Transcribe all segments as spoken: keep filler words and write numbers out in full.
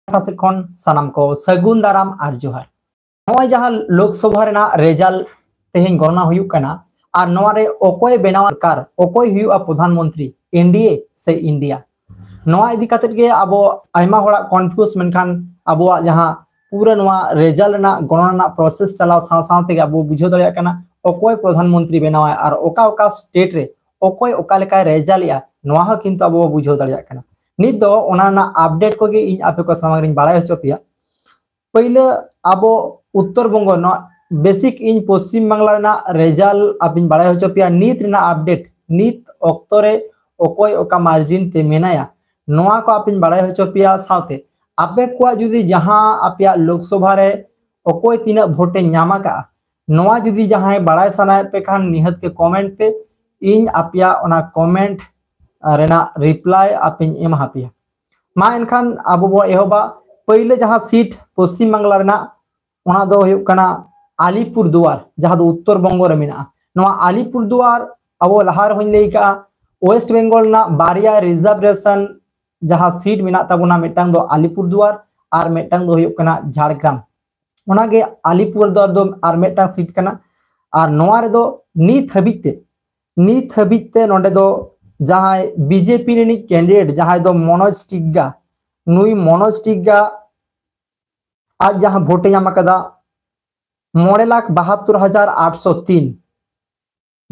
ᱯᱟᱦᱴᱟ ᱥᱮᱫ ᱠᱷᱚᱱ ᱥᱟᱱᱟᱢ ᱠᱚ ᱥᱟᱹᱜᱩᱱ ᱫᱟᱨᱟᱢ ᱟᱨ ᱡᱚᱦᱟᱨ᱾ ᱱᱚᱜᱼᱚᱭ ᱡᱟᱦᱟᱸ ᱞᱳᱠᱥᱚᱵᱷᱟ ᱨᱮᱱᱟᱜ ᱨᱮᱡᱟᱞᱴ ᱛᱮᱦᱮᱧ ᱜᱚᱱᱚᱱᱟ ᱦᱩᱭᱩᱜ ᱠᱟᱱᱟ, ᱟᱨ ᱱᱚᱣᱟ ᱨᱮ ᱚᱠᱚᱭ ᱵᱮᱱᱟᱣ ᱥᱚᱨᱠᱟᱨ, ᱚᱠᱚᱭ ᱦᱩᱭᱩᱜᱼᱟ ᱯᱨᱚᱫᱷᱟᱱ ᱢᱚᱱᱛᱨᱤ, ᱮᱱᱰᱤᱮ ᱥᱮ ᱤᱱᱰᱤᱭᱟ? ᱱᱚᱣᱟ ᱤᱫᱤ ᱠᱟᱛᱮᱫ ᱜᱮ ᱟᱵᱚ ᱟᱭᱢᱟ ᱦᱚᱲᱟᱜ ᱠᱚᱱᱯᱷᱤᱭᱩᱡᱽ, ᱢᱮᱱᱠᱷᱟᱱ ᱟᱵᱚᱣᱟᱜ ᱡᱟᱦᱟᱸ ᱯᱩᱨᱟᱹ ᱱᱚᱣᱟ ᱨᱮᱡᱟᱞᱴ ᱨᱮᱱᱟᱜ ᱜᱚᱱᱚᱱᱟ ᱨᱮᱱᱟᱜ ᱯᱨᱚᱥᱮᱥ ᱪᱟᱞᱟᱣ ᱥᱟᱶ ᱥᱟᱶ ᱛᱮᱜᱮ ᱟᱵᱚ ᱵᱩᱡᱷᱟᱹᱣ ᱫᱟᱲᱮᱭᱟᱜ ᱠᱟᱱᱟ ᱚᱠᱚᱭ ᱯᱨᱚᱫᱷᱟᱱ ᱢᱚᱱᱛᱨᱤ ᱵᱮᱱᱟᱣᱟᱭ ᱟᱨ ᱚᱠᱟ ᱚᱠᱟ ᱥᱴᱮᱴ ᱨᱮ ᱚᱠᱚᱭ ᱚᱠᱟ ᱞᱮᱠᱟᱭ ᱨᱮᱡᱟᱞᱴ ᱮᱜᱼᱟ, ᱱᱚᱣᱟ ᱦᱚᱸ ᱠᱤᱱᱛᱩ ᱟᱵᱚ ᱵᱚ ᱵᱩᱡᱷᱟᱹᱣ ᱫᱟᱲᱮᱭᱟᱜ ᱠᱟᱱᱟ᱾ ᱱᱤᱛ ᱫᱚ ᱚᱱᱟ ᱨᱮᱱᱟᱜ ᱟᱯᱰᱮᱴ ᱠᱚᱜᱮ ᱤᱧ ᱟᱯᱮ ᱠᱚ ᱥᱟᱢᱟᱝ ᱨᱤᱧ ᱵᱟᱲᱟᱭ ᱦᱚᱪᱚ ᱯᱮᱭᱟ᱾ ᱯᱟᱹᱭᱞᱟᱹ ᱟᱵᱚ ᱩᱛᱛᱚᱨ ᱵᱚᱝᱜᱚ ᱱᱚᱣᱟ ᱵᱮᱥᱤᱠ ᱤᱧ ᱯᱚᱥᱪᱤᱢ ᱵᱟᱝᱞᱟ ᱨᱮᱱᱟᱜ ᱨᱮᱡᱟᱞᱴ ᱟᱯᱮᱧ ᱵᱟᱲᱟᱭ ᱦᱚᱪᱚ ᱯᱮᱭᱟ, ᱱᱤᱛ ᱨᱮᱱᱟᱜ ᱟᱯᱰᱮᱴ, ᱱᱤᱛ ᱚᱠᱛᱚ ᱨᱮ ᱚᱠᱚᱭ ᱚᱠᱟ ᱢᱟᱨᱡᱤᱱ ᱛᱮ ᱢᱮᱱᱟᱭᱟ, ᱱᱚᱣᱟ ᱠᱚ ᱟᱯᱮᱧ ᱵᱟᱲᱟᱭ ᱦᱚᱪᱚ ᱯᱮᱭᱟ᱾ ᱥᱟᱶᱛᱮ ᱟᱯᱮ ᱠᱚᱣᱟᱜ ᱡᱩᱫᱤ ᱡᱟᱦᱟᱸ ᱟᱯᱮᱭᱟᱜ ᱞᱳᱠᱥᱚᱵᱷᱟ ᱨᱮ ᱚᱠᱚᱭ ᱛᱤᱱᱟᱹᱜ ᱵᱷᱳᱴ ᱮ ᱧᱟᱢ ᱟᱠᱟᱫᱼᱟ, ᱱᱚᱣᱟ ᱡᱩᱫᱤ ᱡᱟᱦᱟᱸᱭ ᱵᱟᱲᱟᱭ ᱥᱟᱱᱟᱭᱮᱫ ᱯᱮ ᱠᱷᱟᱱ ᱱᱤᱦᱟᱹᱛ ᱜᱮ ᱠᱚᱢᱮᱱᱴ ᱯᱮ, ᱤᱧ ᱟᱯᱮᱭᱟᱜ ᱚᱱᱟ ᱠᱚᱢᱮᱱᱴ ᱨᱮᱱᱟᱜ ᱨᱤᱯᱞᱟᱭ ᱟᱯᱮᱧ ᱮᱢᱟ ᱯᱮᱭᱟ᱾ ᱢᱟ ᱮᱱᱠᱷᱟᱱ ᱟᱵᱚ ᱵᱚ ᱮᱦᱚᱵᱟ᱾ ᱯᱟᱹᱭᱞᱟᱹ ᱡᱟᱦᱟᱸ ᱥᱤᱴ ᱯᱚᱥᱪᱤᱢ ᱵᱟᱝᱞᱟ ᱨᱮᱱᱟᱜ, ᱚᱱᱟ ᱫᱚ ᱦᱩᱭᱩᱜ ᱠᱟᱱᱟ ᱟᱞᱤᱯᱩᱨ ᱫᱩᱣᱟᱨ, ᱡᱟᱦᱟᱸ ᱫᱚ ᱩᱛᱛᱚᱨ ᱵᱚᱝᱜᱚ ᱨᱮ ᱢᱮᱱᱟᱜᱼᱟ᱾ ᱱᱚᱣᱟ ᱟᱞᱤᱯᱩᱨ ᱫᱩᱣᱟᱨ ᱟᱵᱚ ᱞᱟᱦᱟ ᱨᱮᱦᱚᱸᱧ ᱞᱟᱹᱭ ᱠᱟᱜᱼᱟ, ᱳᱭᱮᱥᱴ ᱵᱮᱝᱜᱚᱞ ᱨᱮᱱᱟᱜ ᱵᱟᱨᱭᱟ ᱨᱤᱡᱟᱨᱵᱷᱮᱥᱚᱱ ᱡᱟᱦᱟᱸ ᱥᱤᱴ ᱢᱮᱱᱟᱜ ᱛᱟᱵᱚᱱᱟ, ᱢᱤᱫᱴᱟᱝ ᱫᱚ ᱟᱞᱤᱯᱩᱨ ᱫᱩᱣᱟᱨ ᱟᱨ ᱢᱤᱫᱴᱟᱝ ᱫᱚ ᱦᱩᱭᱩᱜ ᱠᱟᱱᱟ ᱡᱷᱟᱲᱜᱨᱟᱢ᱾ ᱚᱱᱟᱜᱮ ᱟᱞᱤᱯᱩᱨ ᱫᱩᱣᱟᱨ ᱫᱚ ᱟᱨ ᱢᱤᱫᱴᱟᱝ ᱥᱤᱴ ᱠᱟᱱᱟ᱾ ᱟᱨ ᱱᱚᱣᱟ ᱨᱮᱫᱚ ᱱᱤᱛ ᱦᱟᱹᱵᱤᱡ ᱛᱮ, ᱱᱤᱛ ᱦᱟᱹᱵᱤᱡ ᱛᱮ ᱱᱚᱰᱮ ᱫᱚ ᱡᱟᱦᱟᱸᱭ ᱵᱤᱡᱮᱯᱤ ᱨᱤᱱᱤᱡ ᱠᱮᱱᱰᱤᱰᱮᱴ, ᱡᱟᱦᱟᱸᱭ ᱫᱚ ᱢᱚᱱᱳᱡᱽ ᱴᱤᱜᱜᱟ, ᱱᱩᱭ ᱢᱚᱱᱳᱡᱽ ᱴᱤᱜᱜᱟ ᱟᱡ ᱡᱟᱦᱟᱸ ᱵᱷᱳᱴ ᱮ ᱧᱟᱢ ᱟᱠᱟᱫᱟ ᱢᱚᱬᱮ ᱞᱟᱠᱷ ᱵᱟᱦᱟᱛᱛᱳᱨ ᱦᱟᱡᱟᱨ ᱟᱴᱥᱚ ᱛᱤᱱ,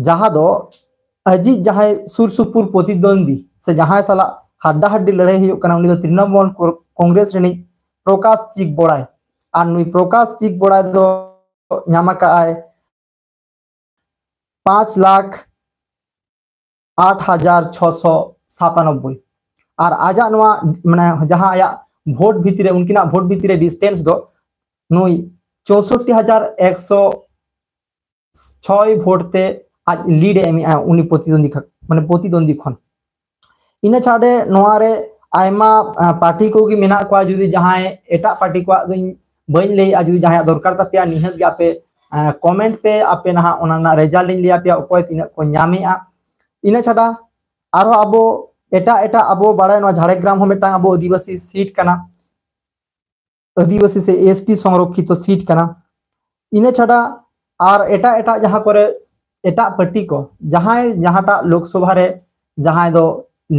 ᱡᱟᱦᱟᱸ ᱫᱚ ᱟᱡᱤᱡ ᱡᱟᱦᱟᱸᱭ ᱥᱩᱨ ᱥᱩᱯᱩᱨ ᱯᱨᱚᱛᱤᱫᱽᱣᱚᱱᱫᱤ ᱥᱮ ᱡᱟᱦᱟᱸᱭ ᱥᱟᱞᱟᱜ ᱦᱟᱰᱰᱟ ᱦᱟᱰᱰᱤ ᱞᱟᱹᱲᱦᱟᱹᱭ ᱦᱩᱭᱩᱜ ᱠᱟᱱᱟ, ᱩᱱᱤ ᱫᱚ ᱛᱨᱤᱱᱚᱢᱩᱞ ᱠᱚ-, ᱠᱚᱝᱜᱨᱮᱥ ᱨᱤᱱᱤᱡ ᱯᱨᱚᱠᱟᱥ ᱪᱤᱠ ᱵᱚᱲᱟᱭ᱾ ᱟᱨ ᱱᱩᱭ ᱯᱨᱚᱠᱟᱥ ᱪᱤᱠ ᱵᱚᱲᱟᱭ ᱫᱚ ᱧᱟᱢ ᱟᱠᱟᱫ ᱟᱭ ᱯᱟᱸᱪ ᱞᱟᱠᱷ ᱟᱴ ᱦᱟᱡᱟᱨ ᱪᱷᱚᱥᱚ ᱥᱟᱛᱟᱱᱚᱵᱵᱳᱭ᱾ ᱟᱨ ᱟᱡᱟᱜ ᱱᱚᱣᱟ, ᱢᱟᱱᱮ, ᱡᱟᱦᱟᱸ ᱟᱭᱟᱜ ᱵᱷᱳᱴ ᱵᱷᱤᱛᱤᱨ ᱨᱮ, ᱩᱱᱠᱤᱱᱟᱜ ᱵᱷᱳᱴ ᱵᱷᱤᱛᱤᱨ ᱨᱮ ᱰᱤᱥᱴᱮᱱᱥ ᱫᱚ ᱱᱩᱭ ᱪᱳᱥᱳᱴᱴᱤ ᱦᱟᱡᱟᱨ ᱮᱠᱥᱚ ᱪᱷᱚᱭ ᱵᱷᱳᱴ ᱛᱮ ᱟᱡ ᱞᱤᱰ ᱮ ᱮᱢᱮᱜᱼᱟ ᱩᱱᱤ ᱯᱨᱚᱛᱤᱫᱚᱱᱫᱤ ᱠᱷᱚᱱ, ᱢᱟᱱᱮ, ᱯᱨᱚᱛᱤᱫᱚᱱᱫᱤ ᱠᱷᱚᱱ᱾ ᱤᱱᱟᱹ ᱪᱷᱟᱰᱟ ᱱᱚᱣᱟ ᱨᱮ ᱟᱭᱢᱟ, ᱟ, ᱯᱟᱨᱴᱤ ᱠᱚᱜᱮ ᱢᱮᱱᱟᱜ ᱠᱚᱣᱟ᱾ ᱡᱩᱫᱤ ᱡᱟᱦᱟᱸᱭ ᱮᱴᱟᱜ ᱯᱟᱨᱴᱤ ᱠᱚᱣᱟᱜ ᱫᱚᱧ ᱵᱟᱹᱧ ᱞᱟᱹᱭᱮᱜᱼᱟ, ᱡᱩᱫᱤ ᱡᱟᱦᱟᱸᱭᱟᱜ ᱫᱚᱨᱠᱟᱨ ᱛᱟᱯᱮᱭᱟ, ᱱᱤᱦᱟᱹᱛ ᱜᱮ ᱟᱯᱮ, ᱟ, ᱠᱚᱢᱮᱱᱴ ᱯᱮ, ᱟᱯᱮ ᱱᱟᱦᱟᱜ ᱚᱱᱟ ᱨᱮᱱᱟᱜ ᱨᱮᱡᱟᱞᱴ ᱤᱧ ᱞᱟᱹᱭ ᱟᱯᱮᱭᱟ ᱚᱠᱚᱭ ᱛᱤᱱᱟᱹᱜ ᱠᱚ ᱧᱟᱢᱮᱜᱼᱟ᱾ ᱤᱱᱟᱹ ᱪᱷᱟᱰᱟ ᱟᱨᱦᱚᱸ ᱟᱵᱚ ᱮᱴᱟᱜ ᱮᱴᱟᱜ, ᱟᱵᱚ ᱵᱟᱲᱟᱭ ᱱᱚᱣᱟ ᱡᱷᱟᱲᱜᱨᱟᱢ ᱦᱚᱸ ᱢᱤᱫᱴᱟᱝ ᱟᱵᱚ ᱟᱹᱫᱤᱵᱟᱹᱥᱤ ᱥᱤᱴ ᱠᱟᱱᱟ᱾ ᱟᱹᱫᱤᱵᱟᱹᱥᱤ ᱥᱮ ᱮᱥ ᱴᱤ ᱥᱚᱝᱨᱚᱠᱠᱷᱤᱛᱚ ᱥᱤᱴ ᱠᱟᱱᱟ᱾ ᱤᱱᱟᱹ ᱪᱷᱟᱰᱟ ᱟᱨ ᱮᱴᱟᱜ ᱮᱴᱟᱜ ᱡᱟᱦᱟᱸ ᱠᱚᱨᱮ ᱮᱴᱟᱜ ᱯᱟᱨᱴᱤ ᱠᱚ ᱡᱟᱦᱟᱸᱭ ᱡᱟᱦᱟᱸᱴᱟᱜ ᱞᱳᱠᱥᱚᱵᱷᱟ ᱨᱮ ᱡᱟᱦᱟᱸᱭ ᱫᱚ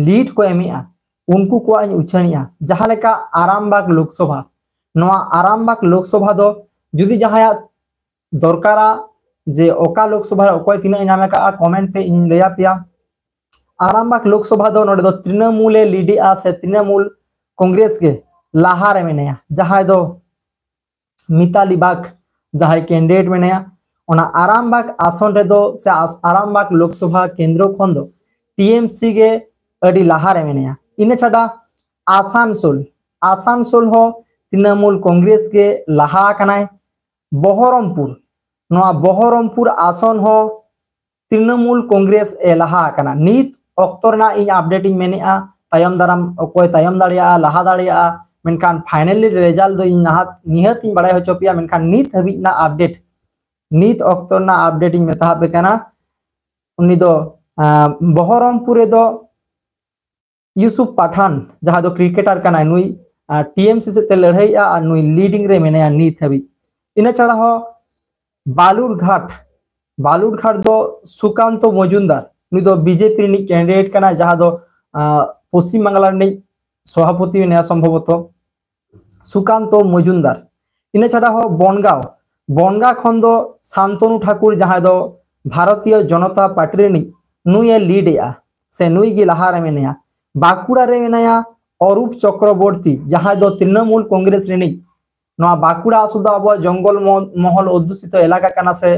ᱞᱤᱰ ᱠᱚ ᱮᱢᱮᱜᱼᱟ, ᱩᱱᱠᱩ ᱠᱚᱣᱟᱜ ᱤᱧ ᱩᱪᱷᱟᱹᱱᱮᱜᱼᱟ᱾ ᱡᱟᱦᱟᱸ ᱞᱮᱠᱟ ᱟᱨᱟᱢᱵᱟᱜᱽ ᱞᱳᱠᱥᱚᱵᱷᱟ, ᱱᱚᱣᱟ ᱟᱨᱟᱢᱵᱟᱜᱽ ᱞᱳᱠᱥᱚᱵᱷᱟ ᱫᱚ ᱡᱩᱫᱤ ᱡᱟᱦᱟᱸᱭᱟᱜ ᱫᱚᱨᱠᱟᱨᱟ ᱡᱮ ᱚᱠᱟ ᱞᱳᱠᱥᱚᱵᱷᱟ ᱨᱮ ᱚᱠᱚᱭ ᱛᱤᱱᱟᱹᱜ ᱮ ᱧᱟᱢ ᱟᱠᱟᱫᱼᱟ, ᱠᱚᱢᱮᱱᱴ ᱯᱮ, ᱤᱧ ᱞᱟᱹᱭ ᱟᱯᱮᱭᱟ᱾ ᱟᱨᱟᱢᱵᱟᱜᱽ ᱞᱳᱠᱥᱚᱵᱷᱟ ᱫᱚ ᱱᱚᱰᱮ ᱫᱚ ᱛᱨᱤᱱᱚᱢᱩᱞ ᱮ ᱞᱤᱰᱮᱜᱼᱟ ᱥᱮ ᱛᱨᱤᱱᱚᱢᱩᱞ ᱠᱚᱝᱜᱨᱮᱥ ᱜᱮ ᱞᱟᱦᱟ ᱨᱮ ᱢᱮᱱᱟᱭᱟ, ᱡᱟᱦᱟᱸᱭ ᱫᱚ ᱢᱤᱛᱟᱞᱤ ᱵᱟᱜᱽ ᱡᱟᱦᱟᱸᱭ ᱠᱮᱱᱰᱤᱰᱮᱴ ᱢᱮᱱᱟᱭᱟ, ᱚᱱᱟ ᱟᱨᱟᱢᱵᱟᱜᱽ ᱟᱥᱚᱱ ᱨᱮᱫᱚ ᱥᱮ ᱟᱥ-, ᱟᱨᱟᱢᱵᱟᱜᱽ ᱞᱳᱠᱥᱚᱵᱷᱟ ᱠᱮᱱᱫᱨᱚ ᱠᱷᱚᱱ ᱫᱚ ᱴᱤ ᱮᱢ ᱥᱤ ᱜᱮ ᱟᱹᱰᱤ ᱞᱟᱦᱟ ᱨᱮ ᱢᱮᱱᱟᱭᱟ᱾ ᱤᱱᱟᱹ ᱪᱷᱟᱰᱟ ᱟᱥᱟᱱᱥᱳᱞ, ᱟᱥᱟᱱᱥᱳᱞ ᱦᱚᱸ ᱛᱨᱤᱱᱚᱢᱩᱞ ᱠᱚᱝᱜᱨᱮᱥ ᱜᱮ ᱞᱟᱦᱟ ᱟᱠᱟᱱᱟᱭ᱾ ᱵᱚᱦᱚᱨᱚᱢᱯᱩᱨ, ᱱᱚᱣᱟ ᱵᱚᱦᱚᱨᱚᱢᱯᱩᱨ ᱟᱥᱚᱱ ᱦᱚᱸ ᱛᱨᱤᱱᱚᱢᱩᱞ ᱠᱚᱝᱜᱨᱮᱥ ᱮ ᱞᱟᱦᱟ ᱟᱠᱟᱱᱟ᱾ ᱱᱤᱛ ᱚᱠᱛᱚ ᱨᱮᱱᱟᱜ ᱤᱧ ᱟᱯᱰᱮᱴ ᱤᱧ ᱢᱮᱱᱮᱫᱼᱟ, ᱛᱟᱭᱚᱢ ᱫᱟᱨᱟᱢ ᱚᱠᱚᱭ ᱛᱟᱭᱚᱢ ᱫᱟᱲᱮᱭᱟᱜᱼᱟ, ᱞᱟᱦᱟ ᱫᱟᱲᱮᱭᱟᱜᱼᱟ, ᱢᱮᱱᱠᱷᱟᱱ ᱯᱷᱟᱭᱱᱟᱞᱤ ᱨᱮᱡᱟᱞᱴ ᱫᱚ ᱤᱧ ᱱᱟᱦᱟᱜ ᱱᱤᱦᱟᱹᱛ ᱤᱧ ᱵᱟᱲᱟᱭ ᱦᱚᱪᱚ ᱯᱮᱭᱟ᱾ ᱢᱮᱱᱠᱷᱟᱱ ᱱᱤᱛ ᱦᱟᱹᱵᱤᱡ ᱨᱮᱱᱟᱜ ᱟᱯᱰᱮᱴ, ᱱᱤᱛ ᱚᱠᱛᱚ ᱨᱮᱱᱟᱜ ᱟᱯᱰᱮᱴ ᱤᱧ ᱢᱮᱛᱟ ᱯᱮ ᱠᱟᱱᱟ, ᱩᱱᱤ ᱫᱚ ᱟᱸ, ᱵᱚᱦᱚᱨᱚᱢᱯᱩᱨ ᱨᱮᱫᱚ ᱭᱩᱥᱩᱯ ᱯᱟᱴᱷᱟᱱ, ᱡᱟᱦᱟᱸ ᱫᱚ ᱠᱨᱤᱠᱮᱴᱟᱨ ᱠᱟᱱᱟᱭ, ᱱᱩᱭ ᱴᱤ ᱮᱢ ᱥᱤ ᱥᱮᱫ ᱛᱮ ᱞᱟᱹᱲᱦᱟᱹᱭᱮᱜᱼᱟ ᱟᱨ ᱱᱩᱭ ᱞᱤᱰᱤᱝ ᱨᱮ ᱢᱮᱱᱟᱭᱟ ᱱᱤᱛ ᱦᱟᱹᱵᱤᱡ᱾ ᱤᱱᱟᱹ ᱪᱷᱟᱲᱟ ᱦᱚᱸ ᱵᱟᱞᱩᱨᱜᱷᱟᱴ, ᱵᱟᱞᱩᱨᱜᱷᱟᱴ ᱫᱚ ᱥᱩᱠᱟᱱᱛᱚ ᱢᱚᱡᱩᱢᱫᱟᱨ, ᱱᱩᱭ ᱫᱚ ᱵᱤ ᱡᱮ ᱯᱤ ᱨᱤᱱᱤᱡ ᱠᱮᱱᱰᱤᱰᱮᱴ ᱠᱟᱱᱟᱭ, ᱡᱟᱦᱟᱸ ᱫᱚ ᱟᱸ, ᱯᱚᱥᱪᱤᱢ ᱵᱟᱝᱞᱟ ᱨᱤᱱᱤᱡ ᱥᱚᱵᱷᱟᱯᱚᱛᱤ ᱢᱮᱱᱟᱭᱟ ᱥᱚᱢᱵᱷᱚᱵᱚᱛᱚ᱾ ᱥᱩᱠᱟᱱᱛᱚ ᱢᱚᱡᱩᱢᱫᱟᱨ᱾ ᱤᱱᱟᱹ ᱪᱷᱟᱰᱟ ᱦᱚᱸ ᱵᱚᱱᱜᱟᱸᱣ, ᱵᱚᱱᱜᱟᱸᱣ ᱠᱷᱚᱱ ᱫᱚ ᱥᱟᱱᱛᱚᱱᱩ ᱴᱷᱟᱠᱩᱨ, ᱡᱟᱦᱟᱸᱭ ᱫᱚ ᱵᱷᱟᱨᱚᱛᱤᱭᱚ ᱡᱚᱱᱚᱛᱟ ᱯᱟᱨᱴᱤ ᱨᱤᱱᱤᱡ, ᱱᱩᱭᱮ ᱞᱤᱰ ᱮᱜᱼᱟ ᱥᱮ ᱱᱩᱭ ᱜᱮ ᱞᱟᱦᱟ ᱨᱮ ᱢᱮᱱᱟᱭᱟ᱾ ᱵᱟᱸᱠᱩᱲᱟ ᱨᱮ ᱢᱮᱱᱟᱭᱟ ᱚᱨᱩᱯ ᱪᱚᱠᱨᱚᱵᱚᱨᱛᱤ, ᱡᱟᱦᱟᱸᱭ ᱫᱚ ᱛᱨᱤᱱᱚᱢᱩᱞ ᱠᱚᱝᱜᱨᱮᱥ ᱨᱤᱱᱤᱡ᱾ ᱱᱚᱣᱟ ᱵᱟᱸᱠᱩᱲᱟ ᱟᱥᱚᱞ ᱫᱚ ᱟᱵᱚᱣᱟᱜ ᱡᱚᱝᱜᱚᱞ ᱢᱚ-, ᱢᱚᱦᱚᱞ ᱚᱫᱽᱫᱩᱥᱤᱛᱚ ᱮᱞᱟᱠᱟ ᱠᱟᱱᱟ ᱥᱮ,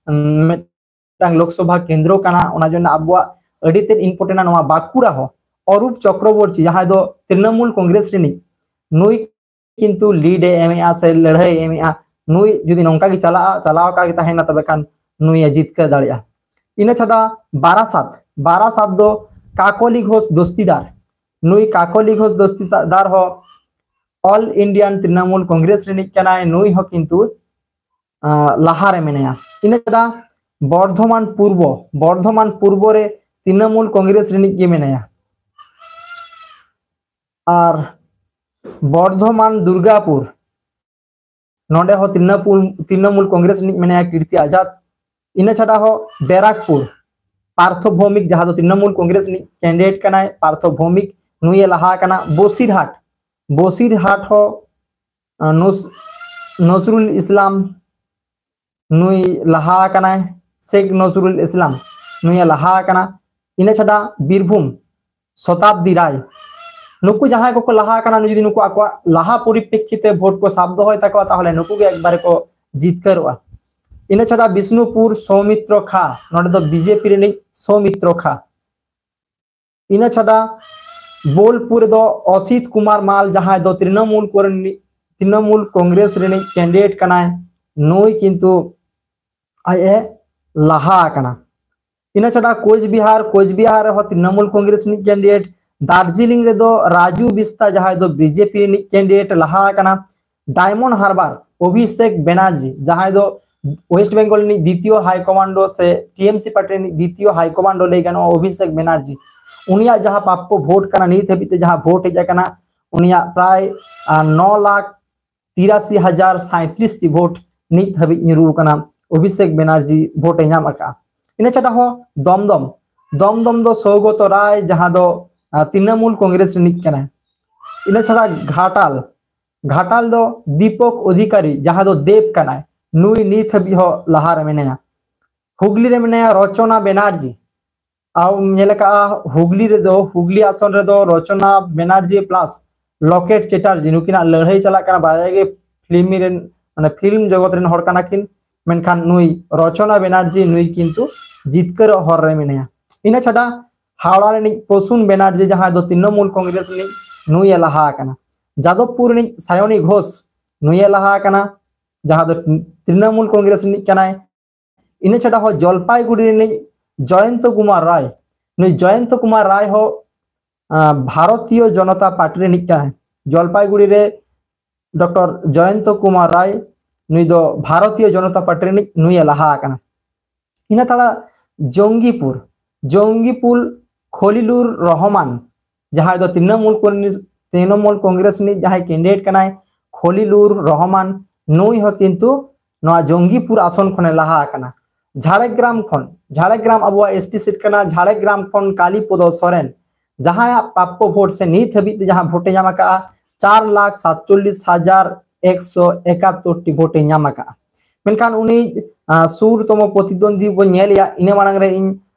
ᱩᱢ, ᱢᱤᱫᱴᱟᱝ ᱞᱳᱠᱥᱚᱵᱷᱟ ᱠᱮᱱᱫᱨᱚ ᱠᱟᱱᱟ, ᱚᱱᱟ ᱡᱚᱱᱱᱚ ᱟᱵᱚᱣᱟᱜ ᱟᱹᱰᱤ ᱛᱮᱫ important ᱟ ᱱᱚᱣᱟ ᱵᱟᱸᱠᱩᱲᱟ ᱦᱚᱸ᱾ ᱚᱨᱩᱯ ᱪᱚᱠᱨᱚᱵᱚᱨᱛᱤ, ᱡᱟᱦᱟᱸᱭ ᱫᱚ ᱛᱨᱤᱱᱚᱢᱩᱞ ᱠᱚᱝᱜᱨᱮᱥ ᱨᱤᱱᱤᱡ, ᱱᱩᱭ ᱠᱤᱱᱛᱩ ᱞᱤᱰ ᱮ ᱮᱢᱮᱜᱼᱟ ᱥᱮ ᱞᱟᱹᱲᱦᱟᱹᱭ ᱮ ᱮᱢᱮᱜᱼᱟ᱾ ᱱᱩᱭ ᱡᱩᱫᱤ ᱱᱚᱝᱠᱟ ᱜᱮ ᱪᱟᱞᱟᱜᱼᱟ, ᱪᱟᱞᱟᱣ ᱟᱠᱟ ᱜᱮ ᱛᱟᱦᱮᱱᱟ, ᱛᱚᱵᱮ ᱠᱷᱟᱱ ᱱᱩᱭ ᱮ ᱡᱤᱛᱠᱟᱹᱨ ᱫᱟᱲᱮᱭᱟᱜᱼᱟ᱾ ᱤᱱᱟᱹ ᱪᱷᱟᱰᱟ ᱵᱟᱨᱟᱥᱟᱛ, ᱵᱟᱨᱟᱥᱟᱛ ᱫᱚ ᱠᱟᱠᱚᱞᱤ ᱜᱷᱳᱥ ᱫᱚᱥᱛᱤᱫᱟᱨ, ᱱᱩᱭ ᱠᱟᱠᱚᱞᱤ ᱜᱷᱳᱥ ᱫᱚᱥᱛᱤᱫᱟᱨ ᱦᱚᱸ ᱚᱞ ᱤᱱᱰᱤᱭᱟᱱ ᱛᱨᱤᱱᱚᱢᱩᱞ ᱠᱚᱝᱜᱨᱮᱥ ᱨᱤᱱᱤᱡ ᱠᱟᱱᱟᱭ᱾ ᱱᱩᱭ ᱦᱚᱸ ᱠᱤᱱᱛᱩ ᱟᱸ, ᱞᱟᱦᱟ ᱨᱮ ᱢᱮᱱᱟᱭᱟ᱾ ᱤᱱᱟᱹ ᱪᱷᱟᱰᱟ ᱵᱚᱨᱫᱷᱚᱢᱟᱱ ᱯᱩᱨᱵᱚ, ᱵᱚᱨᱫᱷᱚᱢᱟᱱ ᱯᱩᱨᱵᱚ ᱨᱮ ᱛᱨᱤᱱᱚᱢᱩᱞ ᱠᱚᱝᱜᱨᱮᱥ ᱨᱤᱱᱤᱡ ᱜᱮ ᱢᱮᱱᱟᱭᱟ᱾ ᱟᱨ ᱵᱚᱨᱫᱷᱚᱢᱟᱱ ᱫᱩᱨᱜᱟᱯᱩᱨ, ᱱᱚᱰᱮ ᱦᱚᱸ ᱛᱨᱤᱱᱟᱢᱩᱞ ᱛᱨᱤᱱᱟᱢᱩᱞ ᱠᱚᱝᱜᱨᱮᱥ ᱨᱤᱱᱤᱡ ᱢᱮᱱᱟᱭᱟ ᱠᱤᱨᱛᱤ ᱟᱡᱟᱫ᱾ ᱤᱱᱟᱹ ᱪᱷᱟᱰᱟ ᱦᱚᱸ ᱵᱮᱨᱟᱠᱯᱩᱨ, ᱯᱟᱨᱛᱷᱚ ᱵᱷᱳᱣᱢᱤᱠ, ᱡᱟᱦᱟᱸ ᱫᱚ ᱛᱨᱤᱱᱟᱢᱩᱞ ᱠᱚᱝᱜᱨᱮᱥ ᱨᱤᱱᱤᱡ ᱠᱮᱱᱰᱤᱰᱮᱴ ᱠᱟᱱᱟᱭ, ᱯᱟᱨᱛᱷᱚ ᱵᱷᱳᱣᱢᱤᱠ, ᱱᱩᱭᱮ ᱞᱟᱦᱟ ᱟᱠᱟᱱᱟ᱾ ᱵᱚᱥᱤᱨᱦᱟᱴ, ᱵᱚᱥᱤᱨᱦᱟᱴ ᱦᱚᱸ ᱟᱸ, ᱱᱚᱥ-, ᱱᱚᱥᱨᱩᱞ ᱤᱥᱞᱟᱢ, ᱱᱩᱭ ᱞᱟᱦᱟ ᱟᱠᱟᱱᱟᱭ, ᱥᱮᱠᱷ ᱱᱚᱥᱨᱩᱞ ᱤᱥᱞᱟᱢ, ᱱᱩᱭᱮ ᱞᱟᱦᱟ ᱟᱠᱟᱱᱟ᱾ ᱤᱱᱟᱹ ᱪᱷᱟᱰᱟ ᱵᱤᱨᱵᱷᱩᱢ, ᱥᱚᱛᱟᱵᱫᱤ ᱨᱟᱭ, ᱱᱩᱠᱩ ᱡᱟᱦᱟᱸᱭ ᱠᱚᱠᱚ ᱞᱟᱦᱟ ᱟᱠᱟᱱᱟ, ᱡᱩᱫᱤ ᱱᱩᱠᱩ ᱟᱠᱚᱣᱟᱜ ᱞᱟᱦᱟ ᱯᱚᱨᱤᱯᱨᱮᱠᱠᱷᱤᱛᱮ ᱵᱷᱳᱴ ᱠᱚ ᱥᱟᱵ ᱫᱚᱦᱚᱭ ᱛᱟᱠᱚᱣᱟ, ᱛᱟᱦᱚᱞᱮ ᱱᱩᱠᱩ ᱜᱮ ᱮᱠᱵᱟᱨᱮ ᱠᱚ ᱡᱤᱛᱠᱟᱹᱨᱚᱜᱼᱟ᱾ ᱤᱱᱟᱹ ᱪᱷᱟᱰᱟ ᱵᱤᱥᱱᱩᱯᱩᱨ, ᱥᱳᱢᱤᱛᱨᱚ ᱠᱷᱟ, ᱱᱚᱰᱮ ᱫᱚ ᱵᱤᱡᱮᱯᱤ ᱨᱤᱱᱤᱡ ᱥᱳᱢᱤᱛᱨᱚ ᱠᱷᱟ᱾ ᱤᱱᱟᱹ ᱪᱷᱟᱰᱟ ᱵᱳᱞᱯᱩᱨ ᱨᱮᱫᱚ ᱚᱥᱤᱛ ᱠᱩᱢᱟᱨ ᱢᱟᱞ, ᱡᱟᱦᱟᱸᱭ ᱫᱚ ᱛᱨᱤᱱᱚᱢᱩᱞ ᱠᱚᱨᱮᱱ, ᱛᱨᱤᱱᱚᱢᱩᱞ ᱠᱚᱝᱜᱨᱮᱥ ᱨᱤᱱᱤᱡ ᱠᱮᱱᱰᱤᱰᱮᱴ ᱠᱟᱱᱟᱭ, ᱱᱩᱭ ᱠᱤᱱᱛᱩ ᱟᱡ ᱮ ᱞᱟᱦᱟ ᱟᱠᱟᱱᱟ᱾ ᱤᱱᱟᱹ ᱪᱷᱟᱰᱟ ᱠᱳᱪᱵᱤᱦᱟᱨ, ᱠᱳᱪᱵᱤᱦᱟᱨ ᱨᱮᱦᱚᱸ ᱛᱨᱤᱱᱚᱢᱩᱞ ᱠᱚᱝᱜᱨᱮᱥ ᱨᱤᱱᱤᱡ ᱠᱮᱱᱰᱤᱰᱮᱴ, ᱫᱟᱨᱡᱤᱞᱤᱝ ᱨᱮᱫᱚ ᱨᱟᱡᱩ ᱵᱤᱥᱛᱟ, ᱡᱟᱦᱟᱸᱭ ᱫᱚ ᱵᱤᱡᱮᱯᱤ ᱨᱤᱱᱤᱡ ᱠᱮᱱᱰᱤᱰᱮᱴ, ᱞᱟᱦᱟ ᱟᱠᱟᱱᱟ᱾ ᱰᱟᱭᱢᱚᱱᱰ ᱦᱟᱨᱵᱟᱨ, ᱚᱵᱷᱤᱥᱮᱠ ᱵᱮᱱᱟᱨᱡᱤ, ᱡᱟᱦᱟᱸᱭ ᱫᱚ ᱳᱭᱮᱥᱴ ᱵᱮᱝᱜᱚᱞ ᱨᱤᱱᱤᱡ ᱫᱤᱛᱤᱭᱚ ᱦᱟᱭ ᱠᱚᱢᱟᱱᱰᱳ ᱥᱮ ᱴᱤᱮᱢᱥᱤ ᱯᱟᱨᱴᱤ ᱨᱤᱱᱤᱡ ᱫᱤᱛᱤᱭᱚ ᱦᱟᱭ ᱠᱚᱢᱟᱱᱰᱳ ᱞᱟᱹᱭ ᱜᱟᱱᱚᱜᱼᱟ ᱚᱵᱷᱤᱥᱮᱠ ᱵᱮᱱᱟᱨᱡᱤ, ᱩᱱᱤᱭᱟᱜ ᱡᱟᱦᱟᱸ ᱯᱨᱟᱯᱯᱚ ᱵᱷᱳᱴ ᱠᱟᱱᱟ ᱱᱤᱛ ᱦᱟᱹᱵᱤᱡ ᱛᱮ ᱡᱟᱦᱟᱸ ᱵᱷᱳᱴ ᱦᱮᱡ ᱟᱠᱟᱱᱟ, ᱩᱱᱤᱭᱟᱜ ᱯᱨᱟᱭ, ᱟᱸ, ᱱᱚ ᱞᱟᱠᱷ ᱛᱤᱨᱟᱥᱤ ᱦᱟᱡᱟᱨ ᱥᱟᱸᱭᱛᱨᱤᱥ ᱴᱤ ᱵᱷᱳᱴ ᱱᱤᱛ ᱦᱟᱹᱵᱤᱡ ᱧᱩᱨᱩ ᱟᱠᱟᱱᱟ᱾ ᱚᱵᱷᱤᱥᱮᱠ ᱵᱮᱱᱟᱨᱡᱤ ᱵᱷᱳᱴ ᱮ ᱧᱟᱢ ᱟᱠᱟᱫᱼᱟ᱾ ᱤᱱᱟᱹ ᱪᱷᱟᱰᱟ ᱦᱚᱸ ᱫᱚᱢᱫᱚᱢ, ᱫᱚᱢᱫᱚᱢ ᱫᱚ ᱥᱳᱣᱜᱚᱛᱚ ᱨᱟᱭ, ᱡᱟᱦᱟᱸ ᱫᱚ, ᱟᱸ, ᱛᱨᱤᱱᱚᱢᱩᱞ ᱠᱚᱝᱜᱨᱮᱥ ᱨᱤᱱᱤᱡ ᱠᱟᱱᱟᱭ᱾ ᱤᱱᱟᱹ ᱪᱷᱟᱰᱟ ᱜᱷᱟᱴᱟᱞ, ᱜᱷᱟᱴᱟᱞ ᱫᱚ ᱫᱤᱯᱚᱠ ᱚᱫᱷᱤᱠᱟᱨᱤ, ᱡᱟᱦᱟᱸ ᱫᱚ ᱫᱮᱵᱽ ᱠᱟᱱᱟᱭ, ᱱᱩᱭ ᱱᱤᱛ ᱦᱟᱹᱵᱤᱡ ᱦᱚᱸ ᱞᱟᱦᱟ ᱨᱮ ᱢᱮᱱᱟᱭᱟ᱾ ᱦᱩᱜᱽᱞᱤ ᱨᱮ ᱢᱮᱱᱟᱭᱟ ᱨᱚᱪᱚᱱᱟ ᱵᱮᱱᱟᱨᱡᱤ᱾ ᱟᱨ ᱧᱮᱞ ᱟᱠᱟᱫᱼᱟ, ᱦᱩᱜᱽᱞᱤ ᱨᱮᱫᱚ, ᱦᱩᱜᱽᱞᱤ ᱟᱥᱚᱱ ᱨᱮᱫᱚ ᱨᱚᱪᱚᱱᱟ ᱵᱮᱱᱟᱨᱡᱤ ᱯᱞᱟᱥ ᱞᱚᱠᱮᱴ ᱪᱮᱴᱟᱨᱡᱤ, ᱱᱩᱠᱤᱱᱟᱜ ᱞᱟᱹᱲᱦᱟᱹᱭ ᱪᱟᱞᱟᱜ ᱠᱟᱱᱟ, ᱵᱟᱨᱭᱟ ᱜᱮ ᱯᱷᱤᱞᱢ ᱨᱮᱱ, ᱢᱟᱱᱮ ᱯᱷᱤᱞᱢ ᱡᱚᱜᱚᱛ ᱨᱮᱱ ᱦᱚᱲ ᱠᱟᱱᱟ ᱠᱤᱱ, ᱢᱮᱱᱠᱷᱟᱱ ᱱᱩᱭ ᱨᱚᱪᱚᱱᱟ ᱵᱮᱱᱟᱨᱡᱤ ᱱᱩᱭ ᱠᱤᱱᱛᱩ ᱡᱤᱛᱠᱟᱹᱨᱚᱜ ᱦᱚᱨ ᱨᱮ ᱢᱮᱱᱟᱭᱟ᱾ ᱤᱱᱟᱹ ᱪᱷᱟᱰᱟ ᱦᱟᱣᱲᱟ ᱨᱤᱱᱤᱡ ᱯᱨᱚᱥᱩᱱ ᱵᱮᱱᱟᱨᱡᱤ, ᱡᱟᱦᱟᱸᱭ ᱫᱚ ᱛᱨᱤᱱᱚᱢᱩᱞ ᱠᱚᱝᱜᱨᱮᱥ ᱨᱤᱱᱤᱡ, ᱱᱩᱭᱮ ᱞᱟᱦᱟ ᱟᱠᱟᱱᱟ᱾ ᱡᱟᱫᱚᱵᱽᱯᱩᱨ ᱨᱤᱱᱤᱡ ᱥᱟᱭᱚᱱᱤ ᱜᱷᱳᱥ, ᱱᱩᱭᱮ ᱞᱟᱦᱟ ᱟᱠᱟᱱᱟ, ᱡᱟᱦᱟᱸ ᱫᱚ ᱛᱨᱤᱱᱚᱢᱩᱞ ᱠᱚᱝᱜᱨᱮᱥ ᱨᱤᱱᱤᱡ ᱠᱟᱱᱟᱭ᱾ ᱤᱱᱟᱹ ᱪᱷᱟᱰᱟ ᱦᱚᱸ ᱡᱚᱞᱯᱟᱭᱜᱩᱲᱤ ᱨᱤᱱᱤᱡ ᱡᱚᱭᱚᱱᱛᱚ ᱠᱩᱢᱟᱨ ᱨᱟᱭ, ᱱᱩᱭ ᱡᱚᱭᱚᱱᱛᱚ ᱠᱩᱢᱟᱨ ᱨᱟᱭ ᱦᱚᱸ, ᱟᱸ, ᱵᱷᱟᱨᱚᱛᱤᱭᱚ ᱡᱚᱱᱚᱛᱟ ᱯᱟᱨᱴᱤ ᱨᱤᱱᱤᱡ ᱠᱟᱱᱟᱭ᱾ ᱡᱚᱞᱯᱟᱭᱜᱩᱲᱤ ᱨᱮ ᱰᱚᱠᱴᱚᱨ ᱡᱚᱭᱚᱱᱛᱚ ᱠᱩᱢᱟᱨ ᱨᱟᱭ, ᱱᱩᱭ ᱫᱚ ᱵᱷᱟᱨᱚᱛᱤᱭᱚ ᱡᱚᱱᱚᱛᱟ ᱯᱟᱨᱴᱤ ᱨᱤᱱᱤᱡ, ᱱᱩᱭᱮ ᱞᱟᱦᱟ ᱟᱠᱟᱱᱟ᱾ ᱤᱱᱟᱹ ᱛᱟᱲᱟ ᱡᱚᱝᱜᱤᱯᱩᱨ, ᱡᱚᱝᱜᱤᱯᱩᱨ ᱠᱷᱚᱞᱤᱞᱩᱨ ᱨᱚᱦᱚᱢᱟᱱ, ᱡᱟᱦᱟᱸᱭ ᱫᱚ ᱛᱨᱤᱱᱚᱢᱩᱞ ᱠᱚᱝᱜᱨᱮᱥ, ᱛᱨᱤᱱᱚᱢᱩᱞ ᱠᱚᱝᱜᱨᱮᱥ ᱨᱤᱱᱤᱡ ᱡᱟᱦᱟᱸᱭ ᱠᱮᱱᱰᱤᱰᱮᱴ ᱠᱟᱱᱟᱭ, ᱠᱷᱚᱞᱤᱞᱩᱨ ᱨᱚᱦᱚᱢᱟᱱ, ᱱᱩᱭ ᱦᱚᱸ ᱠᱤᱱᱛᱩ ᱱᱚᱣᱟ ᱡᱚᱝᱜᱤᱯᱩᱨ ᱟᱥᱚᱱ ᱠᱷᱚᱱᱮ ᱞᱟᱦᱟ ᱟᱠᱟᱱᱟ᱾ ᱡᱷᱟᱲᱜᱨᱟᱢ ᱠᱷᱚᱱ, ᱡᱷᱟᱲᱜᱨᱟᱢ ᱟᱵᱚᱣᱟᱜ ᱮᱥᱴᱤ ᱥᱤᱴ ᱠᱟᱱᱟ, ᱡᱷᱟᱲᱜᱨᱟᱢ ᱠᱷᱚᱱ ᱠᱟᱞᱤᱯᱚᱫᱚ ᱥᱚᱨᱮᱱ, ᱡᱟᱦᱟᱸᱭᱟᱜ ᱯᱨᱟᱯᱯᱚ ᱵᱷᱳᱴ ᱥᱮ ᱱᱤᱛ ᱦᱟᱹᱵᱤᱡ ᱛᱮ ᱡᱟᱦᱟᱸ ᱵᱷᱳᱴ ᱮ ᱧᱟᱢ ᱟᱠᱟᱫᱼᱟ, ᱪᱟᱨ ᱞᱟᱠᱷ ᱥᱟᱛᱪᱚᱞᱞᱤᱥ ᱦᱟᱡᱟᱨ ᱮᱠᱥᱚ ᱮᱠᱟᱛᱛᱳᱨ ᱴᱤ ᱵᱷᱳᱴ ᱮ ᱧᱟᱢ ᱟᱠᱟᱫᱼᱟ᱾ ᱢᱮᱱᱠᱷᱟᱱ ᱩᱱᱤ ᱥᱩᱨᱛᱚᱢᱚ ᱯᱨᱚᱛᱤᱫᱽᱣᱚᱱᱫᱤ ᱵᱚᱱ ᱧᱮᱞᱮᱭᱟ, ᱤᱱᱟᱹ ᱢᱟᱲᱟᱝ ᱨᱮ ᱤᱧ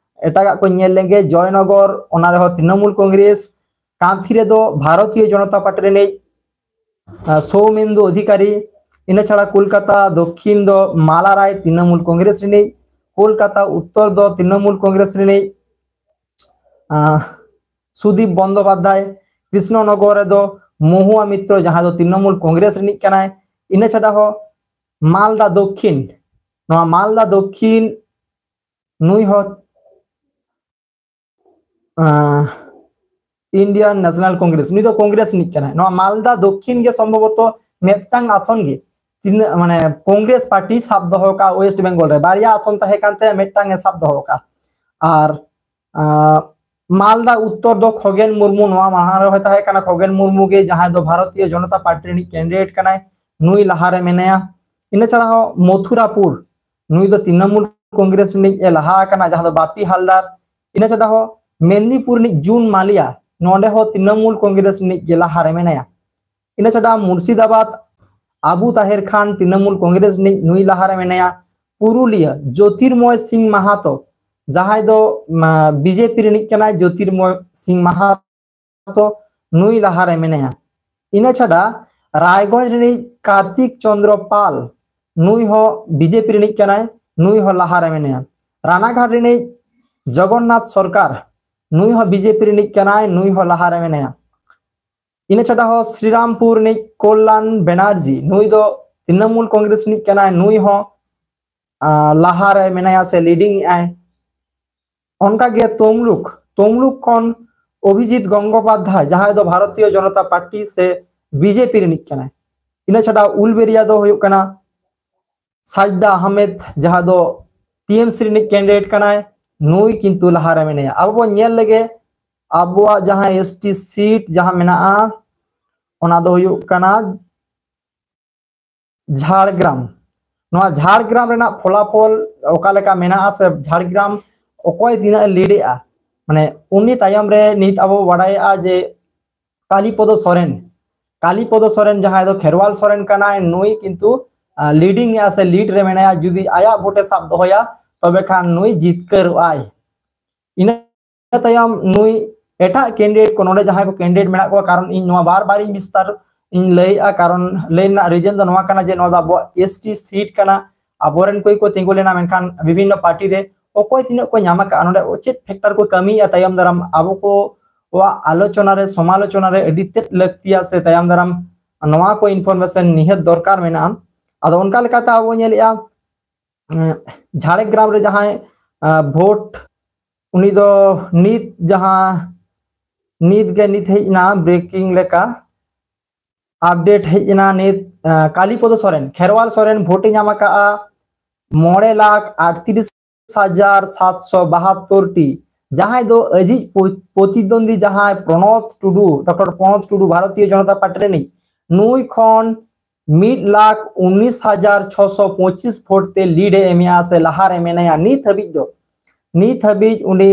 ᱮᱴᱟᱜᱟᱜ ᱠᱚᱧ ᱧᱮᱞ ᱞᱮᱱᱜᱮ᱾ ᱡᱚᱭᱱᱚᱜᱚᱨ, ᱚᱱᱟ ᱨᱮᱦᱚᱸ ᱛᱨᱤᱱᱚᱢᱩᱞ ᱠᱚᱝᱜᱨᱮᱥ, ᱠᱟᱱᱛᱷᱤ ᱨᱮᱫᱚ ᱵᱷᱟᱨᱚᱛᱤᱭᱚ ᱡᱚᱱᱚᱛᱟ ᱯᱟᱨᱴᱤ ᱨᱤᱱᱤᱡ ᱥᱳᱢᱮᱱᱫᱩ ᱚᱫᱷᱤᱠᱟᱨᱤ, ᱤᱱᱟᱹ ᱪᱷᱟᱲᱟ ᱠᱳᱞᱠᱟᱛᱟ ᱫᱚᱠᱠᱷᱤᱱ ᱫᱚ ᱢᱟᱞᱟ ᱨᱟᱭ, ᱛᱨᱤᱱᱚᱢᱩᱞ ᱠᱚᱝᱜᱨᱮᱥ ᱨᱤᱱᱤᱡ, ᱠᱳᱞᱠᱟᱛᱟ ᱩᱛᱛᱚᱨ ᱫᱚ ᱛᱨᱤᱱᱚᱢᱩᱞ ᱠᱚᱝᱜᱨᱮᱥ ᱨᱤᱱᱤᱡ ᱥᱩᱫᱤᱯ ᱵᱚᱱᱫᱚᱯᱟᱫᱽᱫᱷᱟᱭ, ᱠᱨᱤᱥᱱᱚᱱᱚᱜᱚᱨ ᱨᱮᱫᱚ ᱢᱚᱦᱩᱣᱟ ᱢᱤᱛᱨᱚ, ᱡᱟᱦᱟᱸᱭ ᱫᱚ ᱛᱨᱤᱱᱚᱢᱩᱞ ᱠᱚᱝᱜᱨᱮᱥ ᱨᱤᱱᱤᱡ ᱠᱟᱱᱟᱭ᱾ ᱤᱱᱟᱹ ᱪᱷᱟᱰᱟ ᱦᱚᱸ ᱢᱟᱞᱫᱟ ᱫᱚᱠᱠᱷᱤᱱ, ᱱᱚᱣᱟ ᱢᱟᱞᱫᱟ ᱫᱚᱠᱠᱷᱤᱱ ᱱᱩᱭ ᱦᱚᱸ ᱤᱱᱰᱤᱭᱟᱱ ᱱᱮᱥᱱᱟᱞ ᱠᱚᱝᱜᱨᱮᱥ, ᱱᱩᱭ ᱫᱚ ᱠᱚᱝᱜᱨᱮᱥ ᱨᱤᱱᱤᱡ ᱠᱟᱱᱟᱭ᱾ ᱱᱚᱣᱟ ᱢᱟᱞᱫᱟ ᱫᱚᱠᱠᱷᱤᱱ ᱜᱮ ᱥᱚᱢᱵᱷᱚᱵᱚᱛᱚ ᱢᱤᱫᱴᱟᱝ ᱟᱥᱚᱱ ᱜᱮ ᱛᱤᱱᱟᱹᱜ ᱢᱟᱱᱮ ᱠᱚᱝᱜᱨᱮᱥ ᱯᱟᱨᱴᱤ ᱥᱟᱵ ᱫᱚᱦᱚ ᱠᱟᱜᱼᱟ ᱳᱭᱮᱥᱴ ᱵᱮᱝᱜᱚᱞ ᱨᱮ᱾ ᱵᱟᱨᱭᱟ ᱟᱥᱚᱱ ᱛᱟᱦᱮᱸ ᱠᱟᱱ ᱛᱟᱭᱟ, ᱢᱤᱫᱴᱟᱝ ᱮ ᱥᱟᱵ ᱫᱚᱦᱚ ᱠᱟᱜᱼᱟ᱾ ᱟᱨ ᱢᱟᱞᱫᱟ ᱩᱛᱛᱚᱨ ᱫᱚ ᱠᱷᱚᱜᱮᱱ ᱢᱩᱨᱢᱩ, ᱱᱚᱣᱟ ᱢᱟᱲᱟᱝ ᱨᱮᱦᱚᱸ ᱛᱟᱦᱮᱸ ᱠᱟᱱᱟ ᱠᱷᱚᱜᱮᱱ ᱢᱩᱨᱢᱩ ᱜᱮ, ᱡᱟᱦᱟᱸᱭ ᱫᱚ ᱵᱷᱟᱨᱚᱛᱤᱭᱚ ᱡᱚᱱᱚᱛᱟ ᱯᱟᱨᱴᱤ ᱨᱤᱱᱤᱡ ᱠᱮᱱᱰᱤᱰᱮᱴ ᱠᱟᱱᱟᱭ, ᱱᱩᱭ ᱞᱟᱦᱟᱨᱮ ᱢᱮᱱᱟᱭᱟ᱾ ᱤᱱᱟᱹ ᱪᱷᱟᱲᱟ ᱦᱚᱸ ᱢᱚᱛᱷᱩᱨᱟᱯᱩᱨ, ᱱᱩᱭ ᱫᱚ ᱛᱨᱤᱱᱚᱢᱩᱞ ᱠᱚᱝᱜᱨᱮᱥ ᱨᱤᱱᱤᱡ ᱮ ᱞᱟᱦᱟ ᱟᱠᱟᱱᱟ, ᱡᱟᱦᱟᱸ ᱫᱚ ᱵᱟᱯᱤ ᱦᱟᱞᱫᱟᱨ᱾ ᱤᱱᱟᱹ ᱪᱷᱟᱰᱟ ᱦᱚᱸ ᱢᱮᱫᱽᱱᱤᱯᱩᱨ ᱨᱤᱱᱤᱡ ᱡᱩᱱ ᱢᱟᱞᱤᱭᱟ, ᱱᱚᱰᱮ ᱦᱚᱸ ᱛᱨᱤᱱᱚᱢᱩᱞ ᱠᱚᱝᱜᱨᱮᱥ ᱨᱤᱱᱤᱡ ᱜᱮ ᱞᱟᱦᱟᱨᱮ ᱢᱮᱱᱟᱭᱟ᱾ ᱤᱱᱟᱹ ᱪᱷᱟᱰᱟ ᱢᱩᱨᱥᱤᱫᱟᱵᱟᱫᱽ ᱟᱵᱩ ᱛᱟᱦᱮᱨ ᱠᱷᱟᱱ, ᱛᱨᱤᱱᱚᱢᱩᱞ ᱠᱚᱝᱜᱨᱮᱥ ᱨᱤᱱᱤᱡ, ᱱᱩᱭ ᱞᱟᱦᱟᱨᱮ ᱢᱮᱱᱟᱭᱟ᱾ ᱯᱩᱨᱩᱞᱤᱭᱟᱹ ᱡᱳᱛᱤᱨᱢᱚᱭ ᱥᱤᱝ ᱢᱟᱦᱟᱛᱚ, ᱡᱟᱦᱟᱸᱭ ᱫᱚ ᱵᱤᱡᱮᱯᱤ ᱨᱤᱱᱤᱡ ᱠᱟᱱᱟᱭ, ᱡᱳᱛᱤᱨᱢᱚᱭ ᱥᱤᱝ ᱢᱟᱦᱟᱛᱚ, ᱱᱩᱭ ᱞᱟᱦᱟᱨᱮ ᱢᱮᱱᱟᱭᱟ᱾ ᱤᱱᱟᱹ ᱪᱷᱟᱰᱟ ᱨᱟᱭᱜᱚᱸᱡᱽ ᱨᱤᱱᱤᱡ ᱠᱟᱨᱛᱤᱠ ᱪᱚᱸᱫᱽᱨᱚ ᱯᱟᱞ, ᱱᱩᱭ ᱦᱚᱸ ᱵᱤᱡᱮᱯᱤ ᱨᱤᱱᱤᱡ ᱠᱟᱱᱟᱭ, ᱱᱩᱭ ᱦᱚᱸ ᱞᱟᱦᱟᱨᱮ ᱢᱮᱱᱟᱭᱟ᱾ ᱨᱟᱱᱟᱜᱷᱟᱴ ᱨᱤᱱᱤᱡ ᱡᱚᱜᱚᱱᱱᱟᱛᱷ ᱥᱚᱨᱠᱟᱨ, ᱱᱩᱭ ᱦᱚᱸ ᱵᱤᱡᱮᱯᱤ ᱨᱤᱱᱤᱡ ᱠᱟᱱᱟᱭ, ᱱᱩᱭ ᱦᱚᱸ ᱞᱟᱦᱟᱨᱮ ᱢᱮᱱᱟᱭᱟ᱾ ᱤᱱᱟᱹ ᱪᱷᱟᱰᱟ ᱦᱚᱸ ᱥᱨᱤᱨᱟᱢᱯᱩᱨ ᱨᱤᱱᱤᱡ ᱠᱚᱞᱞᱟᱱ ᱵᱮᱱᱟᱨᱡᱤ, ᱱᱩᱭ ᱫᱚ ᱛᱨᱤᱱᱚᱢᱩᱞ ᱠᱚᱝᱜᱨᱮᱥ ᱨᱤᱱᱤᱡ ᱠᱟᱱᱟᱭ, ᱱᱩᱭ ᱦᱚᱸ ᱞᱟᱦᱟᱨᱮ ᱢᱮᱱᱟᱭᱟ ᱥᱮ ᱞᱤᱰᱤᱝ ᱮᱜᱼᱟᱭ᱾ ᱚᱱᱠᱟᱜᱮ ᱛᱚᱢᱞᱩᱠ, ᱛᱚᱢᱞᱩᱠ ᱠᱷᱚᱱ ᱚᱵᱷᱤᱡᱤᱛ ᱜᱚᱝᱜᱳᱯᱟᱫᱽᱫᱷᱟᱭ, ᱡᱟᱦᱟᱸᱭ ᱫᱚ ᱵᱷᱟᱨᱚᱛᱤᱭᱚ ᱡᱚᱱᱚᱛᱟ ᱯᱟᱨᱴᱤ ᱥᱮ ᱵᱤᱡᱮᱯᱤ ᱨᱤᱱᱤᱡ ᱠᱟᱱᱟᱭ᱾ ᱤᱱᱟᱹ ᱪᱷᱟᱰᱟ ᱩᱞᱵᱮᱨᱤᱭᱟ ᱫᱚ ᱦᱩᱭᱩᱜ ᱠᱟᱱᱟ ᱥᱟᱡᱫᱟ ᱟᱦᱢᱮᱫ, ᱡᱟᱦᱟᱸ ᱫᱚ ᱴᱤᱮᱢᱥᱤ ᱨᱤᱱᱤᱡ ᱠᱮᱱᱰᱤᱰᱮᱴ ᱠᱟᱱᱟᱭ, ᱱᱩᱭ ᱠᱤᱱᱛᱩ ᱞᱟᱦᱟᱨᱮ ᱢᱮᱱᱟᱭᱟ᱾ ᱟᱵᱚ ᱵᱚᱱ ᱧᱮᱞ ᱞᱮᱜᱮ ᱟᱵᱚᱣᱟᱜ ᱡᱟᱦᱟᱸ ᱮᱥᱴᱤ ᱥᱤᱴ ᱡᱟᱦᱟᱸ ᱢᱮᱱᱟᱜᱼᱟ, ᱚᱱᱟ ᱫᱚ ᱦᱩᱭᱩᱜ ᱠᱟᱱᱟ ᱡᱷᱟᱲᱜᱨᱟᱢ, ᱱᱚᱣᱟ ᱡᱷᱟᱲᱜᱨᱟᱢ ᱨᱮᱱᱟᱜ ᱯᱷᱚᱞᱟᱯᱷᱚᱞ ᱚᱠᱟ ᱞᱮᱠᱟ ᱢᱮᱱᱟᱜᱼᱟ ᱥᱮ ᱡᱷᱟᱲᱜᱨᱟᱢ ᱚᱠᱚᱭ ᱛᱤᱱᱟᱹᱜ ᱮ ᱞᱤᱰ ᱮᱜᱼᱟ, ᱢᱟᱱᱮ ᱩᱱᱤ ᱛᱟᱭᱚᱢ ᱨᱮ ᱱᱤᱛ ᱟᱵᱚ ᱵᱟᱲᱟᱭᱮᱜᱼᱟ ᱡᱮ ᱠᱟᱞᱤᱯᱚᱫᱚ ᱥᱚᱨᱮᱱ, ᱠᱟᱞᱤᱯᱚᱫᱚ ᱥᱚᱨᱮᱱ ᱡᱟᱦᱟᱸᱭ ᱫᱚ ᱠᱷᱮᱨᱣᱟᱞ ᱥᱚᱨᱮᱱ ᱠᱟᱱᱟᱭ, ᱱᱩᱭ ᱠᱤᱱᱛᱩ ᱞᱤᱰᱤᱝ ᱮᱜᱼᱟ ᱥᱮ ᱞᱤᱰ ᱨᱮ ᱢᱮᱱᱟᱭᱟ᱾ ᱡᱩᱫᱤ ᱟᱭᱟᱜ ᱵᱷᱳᱴ ᱮ ᱥᱟᱵ ᱫᱚᱦᱚᱭᱟ, ᱛᱚᱵᱮ ᱠᱷᱟᱱ ᱱᱩᱭ ᱡᱤᱛᱠᱟᱹᱨᱚᱜ ᱟᱭ᱾ ᱤᱱᱟᱹ ᱛᱟᱭᱚᱢ ᱱᱩᱭ ᱮᱴᱟᱜ ᱠᱮᱱᱰᱤᱰᱮᱴ ᱠᱚ, ᱱᱚᱰᱮ ᱡᱟᱦᱟᱸᱭ ᱠᱚ ᱠᱮᱱᱰᱤᱰᱮᱴ ᱢᱮᱱᱟᱜ ᱠᱚᱣᱟ, ᱠᱟᱨᱚᱱ ᱤᱧ ᱱᱚᱣᱟ ᱵᱟᱨ ᱵᱟᱨᱤᱧ ᱵᱤᱥᱛᱟᱨ ᱤᱧ ᱞᱟᱹᱭᱮᱜᱼᱟ, ᱠᱟᱨᱚᱱ ᱞᱟᱹᱭ ᱨᱮᱱᱟᱜ ᱨᱤᱡᱮᱱ ᱫᱚ ᱱᱚᱣᱟ ᱠᱟᱱᱟ ᱡᱮ ᱱᱚᱣᱟ ᱫᱚ ᱟᱵᱚᱣᱟᱜ ᱮᱥ ᱴᱤ ᱥᱤᱴ ᱠᱟᱱᱟ, ᱟᱵᱚᱨᱮᱱ ᱠᱚ ᱠᱚ ᱛᱤᱸᱜᱩ ᱞᱮᱱᱟ, ᱢᱮᱱᱠᱷᱟᱱ ᱵᱤᱵᱷᱤᱱᱱᱚ ᱯᱟᱨᱴᱤ ᱨᱮ ᱚᱠᱚᱭ ᱛᱤᱱᱟᱹᱜ ᱠᱚ ᱧᱟᱢ ᱟᱠᱟᱫᱼᱟ, ᱱᱚᱰᱮ ᱪᱮᱫ ᱯᱷᱮᱠᱴᱟᱨ ᱠᱚ ᱠᱟᱹᱢᱤᱭᱮᱫᱼᱟ ᱛᱟᱭᱚᱢ ᱫᱟᱨᱟᱢ ᱟᱵᱚ ᱠᱚᱣᱟᱜ ᱟᱞᱳᱪᱚᱱᱟ ᱨᱮ, ᱥᱚᱢᱟᱞᱳᱪᱚᱱᱟ ᱨᱮ ᱟᱹᱰᱤ ᱛᱮᱫ ᱞᱟᱹᱠᱛᱤᱭᱟ ᱥᱮ ᱛᱟᱭᱚᱢ ᱫᱟᱨᱟᱢ ᱱᱚᱣᱟ ᱠᱚ ᱤᱱᱯᱷᱚᱨᱢᱮᱥᱚᱱ ᱱᱤᱦᱟᱹᱛ ᱫᱚᱨᱠᱟᱨ ᱢᱮᱱᱟᱜᱼᱟ᱾ ᱟᱫᱚ ᱚᱱᱠᱟ ᱞᱮᱠᱟᱛᱮ ᱟᱵᱚ ᱧᱮᱞᱮᱜᱼᱟ, ᱮᱸ, ᱡᱷᱟᱲᱜᱨᱟᱢ ᱨᱮ ᱡᱟᱦᱟᱸᱭ, ᱟᱸ, ᱵᱷᱳᱴ, ᱩᱱᱤ ᱫᱚ ᱱᱤᱛ ᱡᱟᱦᱟᱸ ᱱᱤᱛ ᱜᱮ ᱱᱤᱛ ᱦᱮᱡ ᱮᱱᱟ, ᱵᱨᱮᱠᱤᱝ ᱞᱮᱠᱟ ᱟᱯᱰᱮᱴ ᱦᱮᱡ ᱮᱱᱟ ᱱᱤᱛ, ᱟᱸ, ᱠᱟᱞᱤᱯᱚᱫᱚ ᱥᱚᱨᱮᱱ, ᱠᱷᱮᱨᱣᱟᱞ ᱥᱚᱨᱮᱱ ᱵᱷᱳᱴ ᱮ ᱧᱟᱢ ᱟᱠᱟᱫᱼᱟ ᱢᱚᱬᱮ ᱞᱟᱠᱷ ᱟᱴᱛᱨᱤᱥ ᱦᱟᱡᱟᱨ ᱥᱟᱛᱥᱚ ᱵᱟᱦᱟᱛᱛᱳᱨ ᱴᱤ᱾ ᱡᱟᱦᱟᱸᱭ ᱫᱚ ᱟᱹᱡᱤᱡ ᱯᱚ-, ᱯᱨᱚᱛᱤᱫᱽᱣᱚᱱᱫᱤ ᱡᱟᱦᱟᱸᱭ ᱯᱨᱚᱱᱚᱛ ᱴᱩᱰᱩ, ᱰᱚᱠᱴᱚᱨ ᱯᱨᱚᱱᱚᱛ ᱴᱩᱰᱩ, ᱵᱷᱟᱨᱚᱛᱤᱭᱚ ᱡᱚᱱᱚᱛᱟ ᱯᱟᱨᱴᱤ ᱨᱤᱱᱤᱡ, ᱱᱩᱭ ᱠᱷᱚᱱ ᱢᱤᱫ ᱞᱟᱠᱷ ᱩᱱᱤᱥ ᱦᱟᱡᱟᱨ ᱪᱷᱚᱥᱚ ᱯᱚᱸᱪᱤᱥ ᱵᱷᱳᱴ ᱛᱮ ᱞᱤᱰ ᱮ ᱮᱢᱮᱜᱼᱟ ᱥᱮ ᱞᱟᱦᱟ ᱨᱮ ᱢᱮᱱᱟᱭᱟ᱾ ᱱᱤᱛ ᱦᱟᱹᱵᱤᱡ ᱫᱚ, ᱱᱤᱛ ᱦᱟᱹᱵᱤᱡ ᱩᱱᱤ,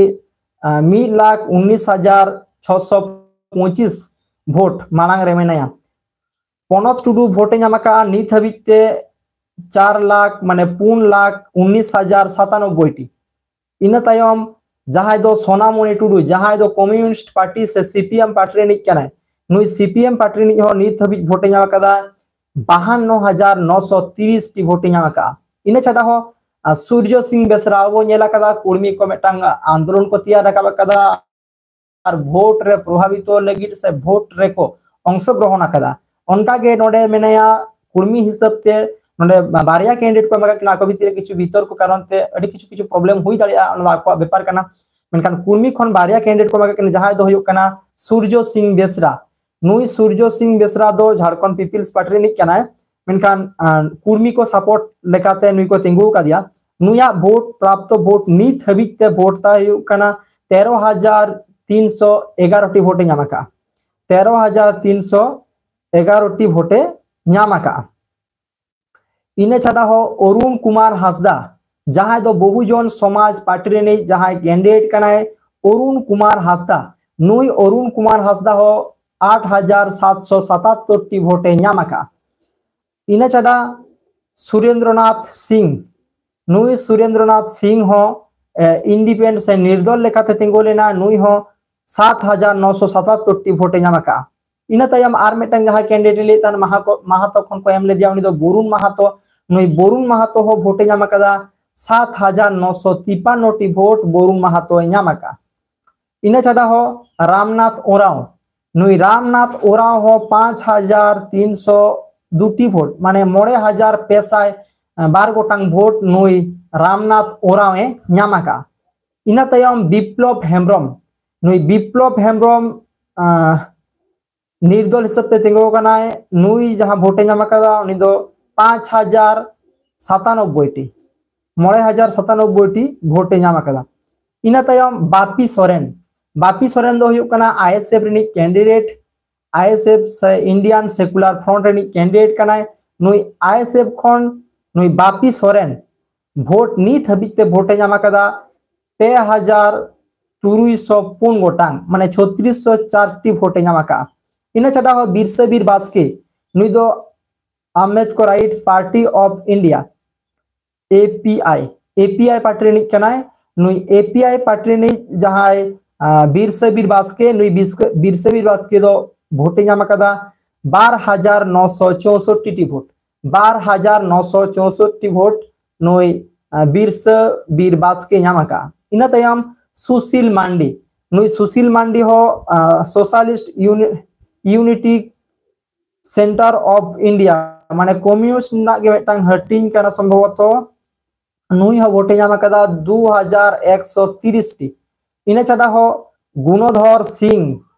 ᱟᱸ, ᱢᱤᱫ ᱞᱟᱠᱷ ᱩᱱᱤᱥ ᱦᱟᱡᱟᱨ ᱪᱷᱚᱥᱚ ᱯᱚᱸᱪᱤᱥ ᱵᱷᱳᱴ ᱢᱟᱲᱟᱝ ᱨᱮ ᱢᱮᱱᱟᱭᱟ᱾ ᱯᱚᱱᱚᱛ ᱴᱩᱰᱩ ᱵᱷᱳᱴ ᱮ ᱧᱟᱢ ᱟᱠᱟᱫᱼᱟ ᱱᱤᱛ ᱦᱟᱹᱵᱤᱡ ᱛᱮ ᱪᱟᱨ ᱞᱟᱠᱷ, ᱢᱟᱱᱮ ᱯᱩᱱ ᱞᱟᱠᱷ ᱩᱱᱤᱥ ᱦᱟᱡᱟᱨ ᱥᱟᱛᱟᱱᱚᱵᱵᱳᱭ ᱴᱤ᱾ ᱤᱱᱟᱹ ᱛᱟᱭᱚᱢ ᱡᱟᱦᱟᱸᱭ ᱫᱚ ᱥᱳᱱᱟᱢᱚᱱᱤ ᱴᱩᱰᱩ, ᱡᱟᱦᱟᱸᱭ ᱫᱚ ᱠᱚᱢᱤᱭᱩᱱᱤᱥᱴ ᱯᱟᱨᱴᱤ ᱥᱮ ᱥᱤ ᱯᱤ ᱮᱢ ᱯᱟᱨᱴᱤ ᱨᱤᱱᱤᱡ ᱠᱟᱱᱟᱭ, ᱱᱩᱭ ᱥᱤ ᱯᱤ ᱮᱢ ᱯᱟᱨᱴᱤ ᱨᱤᱱᱤᱡ ᱦᱚᱸ ᱱᱤᱛ ᱦᱟᱹᱵᱤᱡ ᱵᱷᱳᱴ ᱮ ᱧᱟᱢ ᱟᱠᱟᱫᱟ ᱵᱟᱦᱟᱱᱱᱚ ᱦᱟᱡᱟᱨ ᱱᱚᱥᱚ ᱛᱤᱨᱤᱥ ᱴᱤ ᱵᱷᱳᱴ ᱮ ᱧᱟᱢ ᱟᱠᱟᱫᱼᱟ᱾ ᱤᱱᱟᱹ ᱪᱷᱟᱰᱟ ᱦᱚᱸ, ᱟᱨ, ᱥᱩᱨᱡᱚ ᱥᱤᱝ ᱵᱮᱥᱨᱟ, ᱟᱵᱚ ᱧᱮᱞ ᱟᱠᱟᱫᱟ ᱠᱩᱲᱢᱤ ᱠᱚ ᱢᱤᱫᱴᱟᱝ ᱟᱱᱫᱳᱞᱚᱱ ᱠᱚ ᱛᱮᱭᱟᱨ ᱨᱟᱠᱟᱵ ᱟᱠᱟᱫᱟ ᱟᱨ ᱵᱷᱳᱴ ᱨᱮ ᱯᱨᱚᱵᱷᱟᱵᱤᱛᱚ ᱞᱟᱹᱜᱤᱫ ᱥᱮ ᱵᱷᱳᱴ ᱨᱮᱠᱚ ᱚᱝᱥᱚᱜᱨᱚᱦᱚᱱ ᱟᱠᱟᱫᱟ᱾ ᱚᱱᱠᱟ ᱜᱮ ᱱᱚᱰᱮ ᱢᱮᱱᱟᱭᱟ ᱠᱩᱲᱢᱤ ᱦᱤᱥᱟᱹᱵ ᱛᱮ ᱱᱚᱰᱮ ᱵᱟᱨᱭᱟ ᱠᱮᱱᱰᱤᱰᱮᱴ ᱠᱚ ᱮᱢ ᱟᱠᱟᱫ ᱠᱤᱱᱟ, ᱟᱠᱚ ᱵᱷᱤᱛᱤᱨ ᱨᱮ ᱠᱤᱪᱷᱩ ᱵᱤᱛᱚᱨᱠᱚ ᱠᱟᱨᱚᱱ ᱛᱮ ᱟᱹᱰᱤ ᱠᱤᱪᱷᱩ ᱠᱤᱪᱷᱩ ᱯᱨᱚᱵᱞᱮᱢ ᱦᱩᱭ ᱫᱟᱲᱮᱭᱟᱜᱼᱟ, ᱚᱱᱟ ᱫᱚ ᱟᱠᱚᱣᱟᱜ ᱵᱮᱯᱟᱨ ᱠᱟᱱᱟ᱾ ᱢᱮᱱᱠᱷᱟᱱ ᱠᱩᱲᱢᱤ ᱠᱷᱚᱱ ᱵᱟᱨᱭᱟ ᱠᱮᱱᱰᱤᱰᱮᱴ ᱠᱚ ᱮᱢ ᱟᱠᱟᱫ ᱠᱤᱱᱟ, ᱡᱟᱦᱟᱸᱭ ᱫᱚ ᱦᱩᱭᱩᱜ ᱠᱟᱱᱟ ᱥᱩᱨᱡᱚ ᱥᱤᱝ ᱵᱮᱥᱨᱟ᱾ ᱱᱩᱭ ᱥᱩᱨᱡᱚ ᱥᱤᱝ ᱵᱮᱥᱨᱟ ᱫᱚ ᱡᱷᱟᱲᱠᱷᱚᱸᱰ ᱯᱤᱯᱤᱞᱥ ᱯᱟᱨᱴᱤ ᱨᱤᱱᱤᱡ ᱠᱟᱱᱟᱭ, ᱢᱮᱱᱠᱷᱟᱱ, ᱟᱸ, ᱠᱩᱲᱢᱤ ᱠᱚ ᱥᱟᱯᱳᱨᱴ ᱞᱮᱠᱟᱛᱮ ᱱᱩᱭ ᱠᱚ ᱛᱤᱸᱜᱩ ᱟᱠᱟᱫᱮᱭᱟ᱾ ᱱᱩᱭᱟᱜ ᱵᱷᱳᱴ, ᱯᱨᱟᱯᱛᱚ ᱵᱷᱳᱴ ᱱᱤᱛ ᱦᱟᱹᱵᱤᱡ ᱛᱮ ᱵᱷᱳᱴ ᱛᱟᱭ ᱦᱩᱭᱩᱜ ᱠᱟᱱᱟ ᱛᱮᱨᱚ ᱦᱟᱡᱟᱨ ᱛᱤᱱᱥᱚ ᱮᱜᱟᱨᱚ ᱴᱤ ᱵᱷᱳᱴ ᱮ ᱧᱟᱢ ᱟᱠᱟᱫᱼᱟ᱾ ᱛᱮᱨᱚ ᱦᱟᱡᱟᱨ ᱛᱤᱱᱥᱚ ᱮᱜᱟᱨᱚ ᱴᱤ ᱵᱷᱳᱴ ᱮ ᱧᱟᱢ ᱟᱠᱟᱫᱼᱟ᱾ ᱤᱱᱟᱹ ᱪᱷᱟᱰᱟ ᱦᱚᱸ ᱚᱨᱩᱱ ᱠᱩᱢᱟᱨ ᱦᱟᱸᱥᱫᱟ, ᱡᱟᱦᱟᱸᱭ ᱫᱚ ᱵᱚᱦᱩᱡᱚᱱ ᱥᱚᱢᱟᱡᱽ ᱯᱟᱨᱴᱤ ᱨᱤᱱᱤᱡ ᱡᱟᱦᱟᱸᱭ ᱠᱮᱱᱰᱤᱰᱮᱴ ᱠᱟᱱᱟᱭ ᱚᱨᱩᱱ ᱠᱩᱢᱟᱨ ᱦᱟᱸᱥᱫᱟ, ᱱᱩᱭ ᱚᱨᱩᱱ ᱠᱩᱢᱟᱨ ᱦᱟᱸᱥᱫᱟ ᱦᱚᱸ ᱟᱴ ᱦᱟᱡᱟᱨ ᱥᱟᱛᱥᱚ ᱥᱟᱛᱟᱛᱛᱳᱨ ᱴᱤ ᱵᱷᱳᱴ ᱮ ᱧᱟᱢ ᱟᱠᱟᱫᱼᱟ᱾ ᱤᱱᱟᱹ ᱪᱷᱟᱰᱟ ᱥᱩᱨᱮᱱᱫᱨᱚᱱᱟᱛᱷ ᱥᱤᱝ, ᱱᱩᱭ ᱥᱩᱨᱮᱱᱫᱨᱚᱱᱟᱛᱷ ᱥᱤᱝ ᱦᱚᱸ ᱤᱱᱰᱤᱯᱮᱱᱰᱮᱱᱴ ᱥᱮ ᱱᱤᱨᱫᱚᱞ ᱞᱮᱠᱟᱛᱮ ᱛᱤᱸᱜᱩ ᱞᱮᱱᱟ, ᱱᱩᱭ ᱦᱚᱸ ᱥᱟᱛ ᱦᱟᱡᱟᱨ ᱱᱚᱥᱚ ᱥᱟᱛᱟᱛᱛᱳᱨ ᱴᱤ ᱵᱷᱳᱴ ᱮ ᱧᱟᱢ ᱟᱠᱟᱫᱼᱟ᱾ ᱤᱱᱟᱹ ᱛᱟᱭᱚᱢ ᱟᱨ ᱢᱤᱫᱴᱟᱝ ᱡᱟᱦᱟᱸ ᱠᱮᱱᱰᱤᱰᱮᱴ ᱞᱟᱹᱭᱮᱫ ᱛᱟᱦᱮᱱ ᱢᱟᱦᱟᱠᱚ- ᱢᱟᱦᱟᱛᱚ ᱠᱷᱚᱱ ᱠᱚ ᱮᱢ ᱞᱮᱫᱮᱭᱟ, ᱩᱱᱤ ᱫᱚ ᱵᱚᱨᱩᱱ ᱢᱟᱦᱟᱛᱚ᱾ ᱱᱩᱭ ᱵᱚᱨᱩᱱ ᱢᱟᱦᱟᱛᱚ ᱦᱚᱸ ᱵᱷᱳᱴ ᱮ ᱧᱟᱢ ᱟᱠᱟᱫᱟ, ᱥᱟᱛ ᱦᱟᱡᱟᱨ ᱱᱚᱥᱚ ᱛᱤᱯᱟᱱᱱᱚ ᱴᱤ ᱵᱷᱳᱴ ᱵᱚᱨᱩᱱ ᱢᱟᱦᱟᱛᱚᱭ ᱧᱟᱢ ᱟᱠᱟᱫᱼᱟ᱾ ᱤᱱᱟᱹ ᱪᱷᱟᱰᱟ ᱦᱚᱸ ᱨᱟᱢᱱᱟᱛᱷ ᱳᱨᱟᱸᱣ, ᱱᱩᱭ ᱨᱟᱢᱱᱟᱛᱷ ᱳᱨᱟᱸᱣ ᱦᱚᱸ ᱯᱟᱸᱪ ᱦᱟᱡᱟᱨ ᱛᱤᱱᱥᱚ ᱫᱩ ᱴᱤ ᱵᱷᱳᱴ, ᱢᱟᱱᱮ ᱢᱚᱬᱮ ᱦᱟᱡᱟᱨ ᱯᱮ ᱥᱟᱭ ᱵᱟᱨ ᱜᱚᱴᱟᱝ ᱵᱷᱳᱴ ᱱᱩᱭ ᱨᱟᱢᱱᱟᱛᱷ ᱳᱨᱟᱸᱣ ᱮ ᱧᱟᱢ ᱟᱠᱟᱫᱼᱟ᱾ ᱤᱱᱟᱹ ᱛᱟᱭᱚᱢ ᱵᱤᱯᱞᱚᱵ ᱦᱮᱢᱵᱨᱚᱢ, ᱱᱩᱭ ᱵᱤᱯᱞᱚᱵ ᱦᱮᱢᱵᱨᱚᱢ ᱟᱸ, ᱱᱤᱨᱫᱚᱞ ᱦᱤᱥᱟᱹᱵ ᱛᱮ ᱛᱤᱸᱜᱩ ᱟᱠᱟᱱᱟᱭ᱾ ᱱᱩᱭ ᱡᱟᱦᱟᱸ ᱵᱷᱳᱴ ᱮ ᱧᱟᱢ ᱟᱠᱟᱫᱟ, ᱩᱱᱤ ᱫᱚ ᱯᱟᱸᱪ ᱦᱟᱡᱟᱨ ᱥᱟᱛᱟᱱᱚᱵᱵᱳᱭ ᱴᱤ, ᱢᱚᱬᱮ ᱦᱟᱡᱟᱨ ᱥᱟᱛᱟᱱᱚᱵᱵᱳᱭ ᱴᱤ ᱵᱷᱳᱴ ᱮ ᱧᱟᱢ ᱟᱠᱟᱫᱟ᱾ ᱤᱱᱟᱹ ᱛᱟᱭᱚᱢ ᱵᱟᱯᱤ ᱥᱚᱨᱮᱱ, ᱵᱟᱯᱤ ᱥᱚᱨᱮᱱ ᱫᱚ ᱦᱩᱭᱩᱜ ᱠᱟᱱᱟ ᱟᱭᱮᱥᱮᱯᱷ ᱨᱤᱱᱤᱡ ᱠᱮᱱᱰᱤᱰᱮᱴ, ᱟᱭᱮᱥᱮᱯᱷ ᱥᱮ ᱤᱱᱰᱤᱭᱟᱱ ᱥᱮᱠᱩᱞᱟᱨ ᱯᱷᱨᱚᱱᱴ ᱨᱤᱱᱤᱡ ᱠᱮᱱᱰᱤᱰᱮᱴ ᱠᱟᱱᱟᱭ᱾ ᱱᱩᱭ ᱟᱭᱮᱥᱮᱯᱷ ᱠᱷᱚᱱ ᱱᱩᱭ ᱵᱟᱯᱤ ᱥᱚᱨᱮᱱ ᱵᱷᱳᱴ ᱱᱤᱛ ᱦᱟᱹᱵᱤᱡ ᱛᱮ ᱵᱷᱳᱴ ᱮ ᱧᱟᱢ ᱟᱠᱟᱫᱟ ᱯᱮ ᱦᱟᱡᱟᱨ ᱛᱩᱨᱩᱭ ᱥᱚ ᱯᱩᱱ ᱜᱚᱴᱟᱝ, ᱢᱟᱱᱮ ᱪᱷᱚᱛᱨᱤᱥ ᱥᱚ ᱪᱟᱨ ᱴᱤ ᱵᱷᱳᱴ ᱮ ᱧᱟᱢ ᱟᱠᱟᱫᱼᱟ᱾ ᱤᱱᱟᱹ ᱪᱷᱟᱰᱟ ᱦᱚᱸ ᱵᱤᱨᱥᱟᱹ ᱵᱤᱨ ᱵᱟᱥᱠᱮ, ᱱᱩᱭ ᱫᱚ Ambedkarite party of India, A P I, A P I party ᱨᱤᱱᱤᱡ ᱠᱟᱱᱟᱭ᱾ ᱱᱩᱭ ᱮ ᱯᱤ ᱟᱭ ᱯᱟᱨᱴᱤ ᱨᱤᱱᱤᱡ ᱡᱟᱦᱟᱸᱭ, ᱟᱸ, ᱵᱤᱨᱥᱟᱹ ᱵᱤᱨ ᱵᱟᱥᱠᱮ, ᱱᱩᱭ ᱵᱤᱥᱠᱟᱹ- ᱵᱤᱨᱥᱟᱹ ᱵᱤᱨ ᱵᱟᱥᱠᱮ ᱫᱚ ᱵᱷᱳᱴ ᱮ ᱧᱟᱢ ᱟᱠᱟᱫᱟ ᱵᱟᱨ ᱦᱟᱡᱟᱨ ᱱᱚᱥᱚ ᱪᱳᱥᱚᱴᱴᱤ ᱴᱤ ᱵᱷᱳᱴ, ᱵᱟᱨ ᱦᱟᱡᱟᱨ ᱱᱚᱥᱚ ᱪᱳᱥᱚᱴᱴᱤ ᱵᱷᱳᱴ ᱱᱩᱭ, ᱟᱸ, ᱵᱤᱨᱥᱟᱹ ᱵᱤᱨ ᱵᱟᱥᱠᱮ ᱧᱟᱢ ᱟᱠᱟᱫᱼᱟ᱾ ᱤᱱᱟᱹ ᱛᱟᱭᱚᱢ ᱥᱩᱥᱤᱞ ᱢᱟᱱᱰᱤ, ᱱᱩᱭ ᱥᱩᱥᱤᱞ ᱢᱟᱱᱰᱤ ᱦᱚᱸ, ᱟᱸ, ᱥᱳᱥᱟᱞᱤᱥᱴ ᱤᱭᱩᱱᱤ-, ᱤᱭᱩᱱᱤᱴᱤ ᱥᱮᱱᱴᱟᱨ ᱚᱯᱷ ᱤᱱᱰᱤᱭᱟ, ᱢᱟᱱᱮ ᱠᱚᱢᱤᱭᱩᱱᱤᱥᱴ ᱨᱮᱱᱟᱜ ᱜᱮ ᱢᱤᱫᱴᱟᱝ ᱦᱟᱹᱴᱤᱧ ᱠᱟᱱᱟ ᱥᱚᱢᱵᱷᱚᱵᱚᱛᱚ᱾ ᱱᱩᱭ ᱦᱚᱸ ᱵᱷᱳᱴ ᱮ ᱧᱟᱢ ᱟᱠᱟᱫᱟ ᱫᱩ ᱦᱟᱡᱟᱨ ᱮᱠᱥᱚ ᱛᱤᱨᱤᱥ ᱴᱤ᱾ ᱤᱱᱟᱹ ᱪᱷᱟᱰᱟ ᱦᱚᱸ ᱜᱩᱱᱚᱫᱷᱚᱨ ᱥᱤᱝ,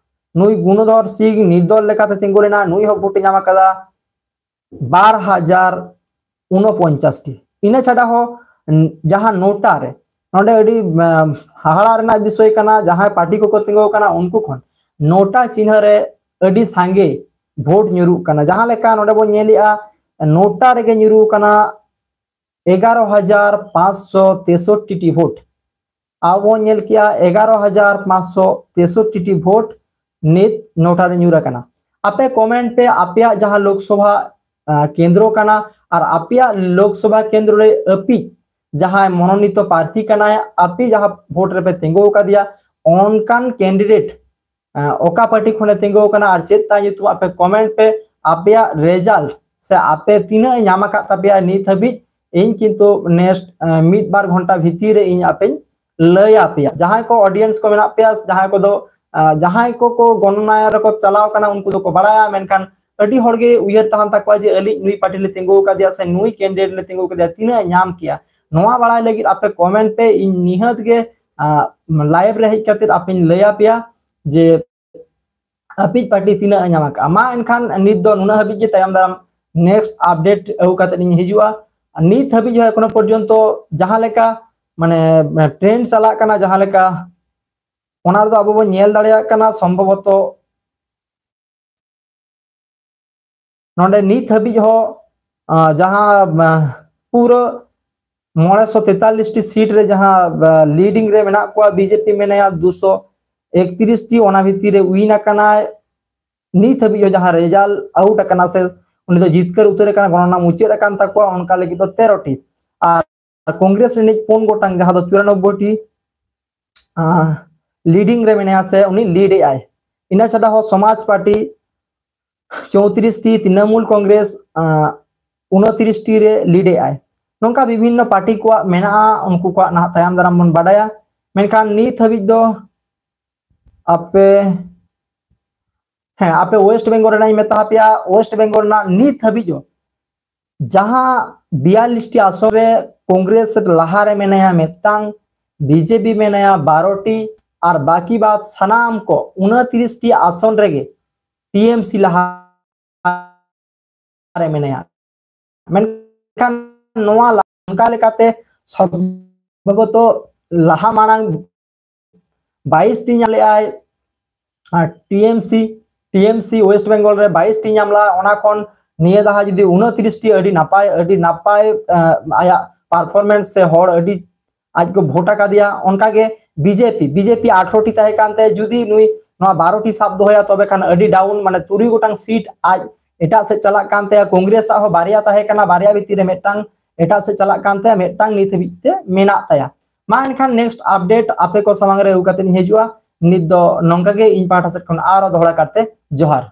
ᱱᱩᱭ ᱜᱩᱱᱚᱫᱷᱚᱨ ᱥᱤᱝ ᱱᱤᱨᱫᱚᱞ ᱞᱮᱠᱟᱛᱮ ᱛᱤᱸᱜᱩ ᱞᱮᱱᱟ, ᱱᱩᱭ ᱦᱚᱸ ᱵᱷᱳᱴ ᱮ ᱧᱟᱢ ᱟᱠᱟᱫᱟ ᱵᱟᱨ ᱦᱟᱡᱟᱨ ᱩᱱᱚᱯᱚᱧᱪᱟᱥ ᱴᱤ᱾ ᱤᱱᱟᱹ ᱪᱷᱟᱰᱟ ᱦᱚᱸ ᱡᱟᱦᱟᱸ ᱱᱳᱴᱟ ᱨᱮ, ᱱᱚᱰᱮ ᱟᱹᱰᱤ, ᱟᱸ, ᱦᱟᱦᱟᱲᱟ ᱨᱮᱱᱟᱜ ᱵᱤᱥᱚᱭ ᱠᱟᱱᱟ, ᱡᱟᱦᱟᱸᱭ ᱯᱟᱨᱴᱤ ᱠᱚᱠᱚ ᱛᱤᱸᱜᱩ ᱟᱠᱟᱱᱟ ᱩᱱᱠᱩ ᱠᱷᱚᱱ ᱱᱳᱴᱟ ᱪᱤᱱᱦᱟᱹ ᱨᱮ ᱟᱹᱰᱤ ᱥᱟᱸᱜᱮ ᱵᱷᱳᱴ ᱧᱩᱨᱩᱜ ᱠᱟᱱᱟ᱾ ᱡᱟᱦᱟᱸ ᱞᱮᱠᱟ ᱱᱚᱰᱮ ᱵᱚᱱ ᱧᱮᱞᱮᱜᱼᱟ, ᱱᱳᱴᱟ ᱨᱮᱜᱮ ᱧᱩᱨᱩ ᱟᱠᱟᱱᱟ ᱮᱜᱟᱨᱚ ᱦᱟᱡᱟᱨ ᱯᱟᱸᱪᱥᱚ ᱛᱮᱥᱚᱴᱴᱤ ᱴᱤ ᱵᱷᱳᱴ᱾ ᱟᱵᱚ ᱵᱚᱱ ᱧᱮᱞ ᱠᱮᱜᱼᱟ ᱮᱜᱟᱨᱚ ᱦᱟᱡᱟᱨ ᱯᱟᱸᱪᱥᱚ ᱛᱮᱥᱚᱴᱴᱤ ᱴᱤ ᱵᱷᱳᱴ ᱱᱤᱛ ᱱᱳᱴᱟ ᱨᱮ ᱧᱩᱨ ᱟᱠᱟᱱᱟ᱾ ᱟᱯᱮ ᱠᱚᱢᱮᱱᱴ ᱯᱮ ᱟᱯᱮᱭᱟᱜ ᱡᱟᱦᱟᱸ ᱞᱳᱠᱥᱚᱵᱷᱟ, ᱟ, ᱠᱮᱱᱫᱨᱚ ᱠᱟᱱᱟ ᱟᱨ ᱟᱯᱮᱭᱟᱜ ᱞᱳᱠᱥᱚᱵᱷᱟ ᱠᱮᱱᱫᱨᱚ ᱨᱮ ᱟᱹᱯᱤᱡ ᱡᱟᱦᱟᱸᱭ ᱢᱚᱱᱳᱱᱤᱛᱚ ᱯᱨᱟᱨᱛᱷᱤ ᱠᱟᱱᱟᱭ, ᱟᱯᱮ ᱡᱟᱦᱟᱸ ᱵᱷᱳᱴ ᱨᱮᱯᱮ ᱛᱤᱸᱜᱩ ᱟᱠᱟᱫᱮᱭᱟ, ᱚᱱᱠᱟᱱ ᱠᱮᱱᱰᱤᱰᱮᱴ ᱚᱠᱟ ᱯᱟᱨᱴᱤ ᱠᱷᱚᱱᱮ ᱛᱤᱸᱜᱩ ᱟᱠᱟᱱᱟ ᱟᱨ ᱪᱮᱫ ᱛᱟᱭ ᱧᱩᱛᱩᱢ, ᱟᱯᱮ ᱠᱚᱢᱮᱱᱴ ᱯᱮ᱾ ᱟᱯᱮᱭᱟᱜ ᱨᱮᱡᱟᱞᱴ ᱥᱮ ᱟᱯᱮ ᱛᱤᱱᱟᱹᱜ ᱮ ᱧᱟᱢ ᱟᱠᱟᱫ ᱛᱟᱯᱮᱭᱟ ᱱᱤᱛ ᱦᱟᱹᱵᱤᱡ, ᱤᱧ ᱠᱤᱱᱛᱩ ᱱᱮᱠᱥᱴ ᱢᱤᱫ ᱵᱟᱨ ᱜᱷᱚᱱᱴᱟ ᱵᱷᱤᱛᱤᱨ ᱨᱮ ᱤᱧ ᱟᱯᱮᱧ ᱞᱟᱹᱭ ᱟᱯᱮᱭᱟ᱾ ᱡᱟᱦᱟᱸᱭ ᱠᱚ ᱚᱰᱤᱭᱮᱱᱥ ᱠᱚ ᱢᱮᱱᱟᱜ ᱯᱮᱭᱟ, ᱡᱟᱦᱟᱸᱭ ᱠᱚᱫᱚ, ᱟ, ᱡᱟᱦᱟᱸᱭ ᱠᱚᱠᱚ ᱜᱚᱱᱚᱱᱟ ᱨᱮᱠᱚ ᱪᱟᱞᱟᱣ ᱠᱟᱱᱟ, ᱩᱱᱠᱩ ᱫᱚᱠᱚ ᱵᱟᱲᱟᱭᱟ, ᱢᱮᱱᱠᱷᱟᱱ ᱟᱹᱰᱤ ᱦᱚᱲ ᱜᱮ ᱩᱭᱦᱟᱹᱨ ᱛᱟᱦᱮᱱ ᱛᱟᱠᱚᱣᱟ ᱡᱮ ᱟᱹᱞᱤᱧ ᱱᱩᱭ ᱯᱟᱨᱴᱤ ᱞᱮ ᱛᱤᱸᱜᱩ ᱟᱠᱟᱫᱮᱭᱟ ᱥᱮ ᱱᱩᱭ ᱠᱮᱱᱰᱤᱰᱮᱴ ᱞᱮ ᱛᱤᱸᱜᱩ ᱟᱠᱟᱫᱮᱭᱟ, ᱛᱤᱱᱟᱹᱜ ᱮ ᱧᱟᱢ ᱠᱮᱭᱟ᱾ ᱱᱚᱣᱟ ᱵᱟᱲᱟᱭ ᱞᱟᱹᱜᱤᱫ ᱟᱯᱮ ᱠᱚᱢᱮᱱᱴ ᱯᱮ, ᱤᱧ ᱱᱤᱦᱟᱹᱛ ᱜᱮ, ᱟ, ᱞᱟᱭᱤᱵᱷ ᱨᱮ ᱦᱮᱡ ᱠᱟᱛᱮ ᱟᱯᱮᱧ ᱞᱟᱹᱭ ᱟᱯᱮᱭᱟ ᱡᱮ ᱟᱯᱮᱭᱤᱡ ᱯᱟᱨᱴᱤ ᱛᱤᱱᱟᱹᱜ ᱮ ᱧᱟᱢ ᱟᱠᱟᱫᱼᱟ᱾ ᱢᱟ ᱮᱱᱠᱷᱟᱱ ᱱᱤᱛ ᱫᱚ ᱱᱩᱱᱟᱹᱜ ᱦᱟᱹᱵᱤᱡ ᱜᱮ, ᱛᱟᱭᱚᱢ ᱫᱟᱨᱟᱢ ᱱᱮᱠᱥᱴ ᱟᱯᱰᱮᱴ ᱟᱹᱜᱩ ᱠᱟᱛᱮ ᱤᱧ ᱦᱤᱡᱩᱜᱼᱟ᱾ ᱱᱤᱛ ᱦᱟᱹᱵᱤᱡ ᱦᱚᱸ ᱮᱠᱷᱚᱱᱳ ᱯᱚᱨᱡᱚᱱᱛᱚ ᱡᱟᱦᱟᱸ ᱞᱮᱠᱟ ᱢᱟᱱᱮ ᱴᱨᱮᱱᱰ ᱪᱟᱞᱟᱜ ᱠᱟᱱᱟ, ᱡᱟᱦᱟᱸ ᱞᱮᱠᱟ ᱚᱱᱟ ᱨᱮᱫᱚ ᱟᱵᱚ ᱵᱚᱱ ᱧᱮᱞ ᱫᱟᱲᱮᱭᱟᱜ ᱠᱟᱱᱟ, ᱥᱚᱢᱵᱷᱚᱵᱚᱛᱚ ᱱᱚᱰᱮ ᱱᱤᱛ ᱦᱟᱹᱵᱤᱡ ᱦᱚᱸ, ᱟ, ᱡᱟᱦᱟᱸ, ᱟ, ᱯᱩᱨᱟᱹ ᱢᱚᱬᱮᱥᱚ ᱛᱮᱛᱟᱞᱤᱥ ᱴᱤ ᱥᱤᱴ ᱨᱮ ᱡᱟᱦᱟᱸ, ᱟ, ᱞᱤᱰᱤᱝ ᱨᱮ ᱢᱮᱱᱟᱜ ᱠᱚᱣᱟ, ᱵᱤᱡᱮᱯᱤ ᱢᱮᱱᱟᱭᱟ ᱫᱩᱥᱚ ᱮᱠᱛᱤᱨᱤᱥ ᱴᱤ, ᱚᱱᱟ ᱵᱷᱤᱛᱤᱨ ᱨᱮ ᱣᱤᱱ ᱟᱠᱟᱱᱟᱭ᱾ ᱱᱤᱛ ᱦᱟᱹᱵᱤᱡ ᱦᱚᱸ ᱡᱟᱦᱟᱸ ᱨᱮᱡᱟᱞᱴ ᱟᱣᱩᱴ ᱟᱠᱟᱱᱟ ᱥᱮ ᱩᱱᱤ ᱫᱚ ᱡᱤᱛᱠᱟᱹᱨ ᱩᱛᱟᱹᱨ ᱟᱠᱟᱱᱟ, ᱜᱚᱱᱚᱱᱟ ᱢᱩᱪᱟᱹᱫ ᱟᱠᱟᱱ ᱛᱟᱠᱚᱣᱟ, ᱚᱱᱠᱟ ᱞᱟᱹᱜᱤᱫ ᱫᱚ ᱛᱮᱨᱚ ᱴᱤ᱾ ᱟᱨ ᱠᱚᱝᱜᱨᱮᱥ ᱨᱤᱱᱤᱡ ᱯᱩᱱ ᱜᱚᱴᱟᱝ, ᱡᱟᱦᱟᱸ ᱫᱚ ᱪᱩᱨᱟᱱᱚᱵᱵᱳᱭ ᱴᱤ, ᱟ, ᱞᱤᱰᱤᱝ ᱨᱮ ᱢᱮᱱᱟᱭᱟ ᱥᱮ ᱩᱱᱤ ᱞᱤᱰ ᱮᱫ ᱟᱭ᱾ ᱤᱱᱟᱹ ᱪᱷᱟᱰᱟ ᱦᱚᱸ ᱥᱚᱢᱟᱡᱽ ᱯᱟᱨᱴᱤ ᱪᱳᱭᱛᱨᱤᱥ ᱴᱤ, ᱛᱨᱤᱱᱚᱢᱩᱞ ᱠᱚᱝᱜᱨᱮᱥ, ᱟ, ᱩᱱᱛᱨᱤᱥ ᱴᱤ ᱨᱮ ᱞᱤᱰ ᱮᱫ ᱟᱭ᱾ ᱱᱚᱝᱠᱟ ᱵᱤᱵᱷᱤᱱᱱᱚ ᱯᱟᱨᱴᱤ ᱠᱚᱣᱟᱜ ᱢᱮᱱᱟᱜᱼᱟ, ᱩᱱᱠᱩ ᱠᱚᱣᱟᱜ ᱱᱟᱦᱟᱜ ᱛᱟᱭᱚᱢ ᱫᱟᱨᱟᱢ ᱵᱚᱱ ᱵᱟᱰᱟᱭᱟ᱾ ᱢᱮᱱᱠᱷᱟᱱ ᱱᱤᱛ ᱦᱟᱹᱵᱤᱡ ᱫᱚ ᱟᱯᱮ, ᱦᱮᱸ, ᱟᱯᱮ ᱳᱭᱮᱥᱴ ᱵᱮᱝᱜᱚᱞ ᱨᱮᱱᱟᱜ ᱤᱧ ᱢᱮᱛᱟ ᱯᱮᱭᱟ, ᱳᱭᱮᱥᱴ ᱵᱮᱝᱜᱚᱞ ᱨᱮᱱᱟᱜ ᱱᱤᱛ ᱦᱟᱹᱵᱤᱡ ᱦᱚᱸ ᱡᱟᱦᱟᱸ ᱵᱤᱭᱟᱞᱞᱤᱥ ᱴᱤ ᱟᱥᱚᱱ ᱨᱮ ᱠᱚᱝᱜᱨᱮᱥ ᱞᱟᱦᱟ ᱨᱮ ᱢᱮᱱᱟᱭᱟ ᱢᱤᱫᱴᱟᱝ, ᱵᱤᱡᱮᱯᱤ ᱢᱮᱱᱟᱭᱟ ᱵᱟᱨᱚ ᱴᱤ, ᱟᱨ ᱵᱟᱠᱤ ᱵᱟᱫ ᱥᱟᱱᱟᱢ ᱠᱚ ᱩᱱᱛᱨᱤᱥ ᱴᱤ ᱟᱥᱚᱱ ᱨᱮᱜᱮ ᱴᱤ ᱮᱢ ᱥᱤ ᱞᱟᱦᱟ ᱨᱮ ᱢᱮᱱᱟᱭᱟ᱾ ᱢᱮᱱᱠᱷᱟᱱ ᱱᱚᱣᱟ ᱞᱟ-, ᱚᱱᱠᱟ ᱞᱮᱠᱟᱛᱮ ᱥᱚᱢᱵᱷᱚᱵᱚᱛᱚ ᱞᱟᱦᱟ ᱢᱟᱲᱟᱝ ᱵᱟᱭᱤᱥ ᱴᱤ ᱧᱟᱢ ᱞᱮᱫᱟᱭ, ᱟᱨ ᱴᱤ ᱮᱢ ᱥᱤ, ᱴᱤ ᱮᱢ ᱥᱤ ᱳᱭᱮᱥᱴ ᱵᱮᱝᱜᱚᱞ ᱨᱮ ᱵᱟᱭᱤᱥ ᱴᱤ ᱧᱟᱢ ᱞᱮᱫᱟ, ᱚᱱᱟ ᱠᱷᱚᱱ ᱱᱤᱭᱟᱹ ᱫᱷᱟᱣ ᱡᱩᱫᱤ ᱩᱱᱟᱹᱜ ᱛᱤᱨᱤᱥ ᱴᱤ ᱟᱹᱰᱤ ᱱᱟᱯᱟᱭ ᱟᱹᱰᱤ ᱱᱟᱯᱟᱭ ᱟᱭᱟᱜ ᱯᱟᱨᱯᱷᱚᱨᱢᱮᱱᱥ ᱥᱮ ᱦᱚᱲ ᱟᱹᱰᱤ ᱟᱡ ᱠᱚ ᱵᱷᱳᱴ ᱟᱠᱟᱫᱮᱭᱟ, ᱚᱱᱠᱟᱜᱮ ᱵᱤᱡᱮᱯᱤ ᱵᱤᱡᱮᱯᱤ ᱟᱴᱷᱨᱚ ᱴᱤ ᱛᱟᱦᱮᱸ ᱠᱟᱱ ᱛᱟᱭᱟ, ᱡᱩᱫᱤ ᱱᱩᱭ ᱱᱚᱣᱟ ᱵᱟᱨᱚ ᱴᱤ ᱥᱟᱵ ᱫᱚᱦᱚᱭᱟ ᱛᱚᱵᱮ ᱠᱷᱟᱱ ᱟᱹᱰᱤ ᱰᱟᱣᱩᱱ, ᱢᱟᱱᱮ ᱛᱩᱨᱩᱭ ᱜᱚᱴᱟᱝ ᱥᱤᱴ ᱟᱡ ᱮᱴᱟᱜ ᱥᱮᱫ ᱪᱟᱞᱟᱜ ᱠᱟᱱ ᱛᱟᱭᱟ᱾ ᱠᱚᱝᱜᱨᱮᱥ ᱟᱜ ᱦᱚᱸ ᱵᱟᱨᱭᱟ ᱛᱟᱦᱮᱸ ᱠᱟᱱᱟ, ᱵᱟᱨᱭᱟ ᱵᱷᱤᱛᱤᱨ ᱨᱮ ᱢᱤᱫᱴᱟᱝ ᱮᱴᱟᱜ ᱥᱮᱫ ᱪᱟᱞᱟᱜ ᱠᱟᱱ ᱛᱟᱭᱟ, ᱢᱤᱫᱴᱟᱝ ᱱᱤᱛ ᱦᱟᱹᱵᱤᱡ ᱛᱮ ᱢᱮᱱᱟᱜ ᱛᱟᱭᱟ᱾ ᱢᱟ ᱮᱱᱠᱷᱟᱱ ᱱᱮᱠᱥᱴ ᱟᱯᱰᱮᱴ ᱟᱯᱮ ᱠᱚ ᱥᱟᱢᱟᱝ ᱨᱮ ᱟᱹᱜᱩ ᱠᱟᱛᱮ ᱤᱧ ᱦᱤᱡᱩᱜᱼᱟ᱾ ᱱᱤᱛ ᱫᱚ ᱱᱚᱝᱠᱟ ᱜᱮ, ᱤᱧ ᱯᱟᱦᱴᱟ ᱥᱮᱫ ᱠᱷᱚᱱ ᱟᱨᱚ ᱫᱚᱦᱲᱟ ᱠᱟᱨᱛᱮ ᱡᱚᱦᱟᱨ᱾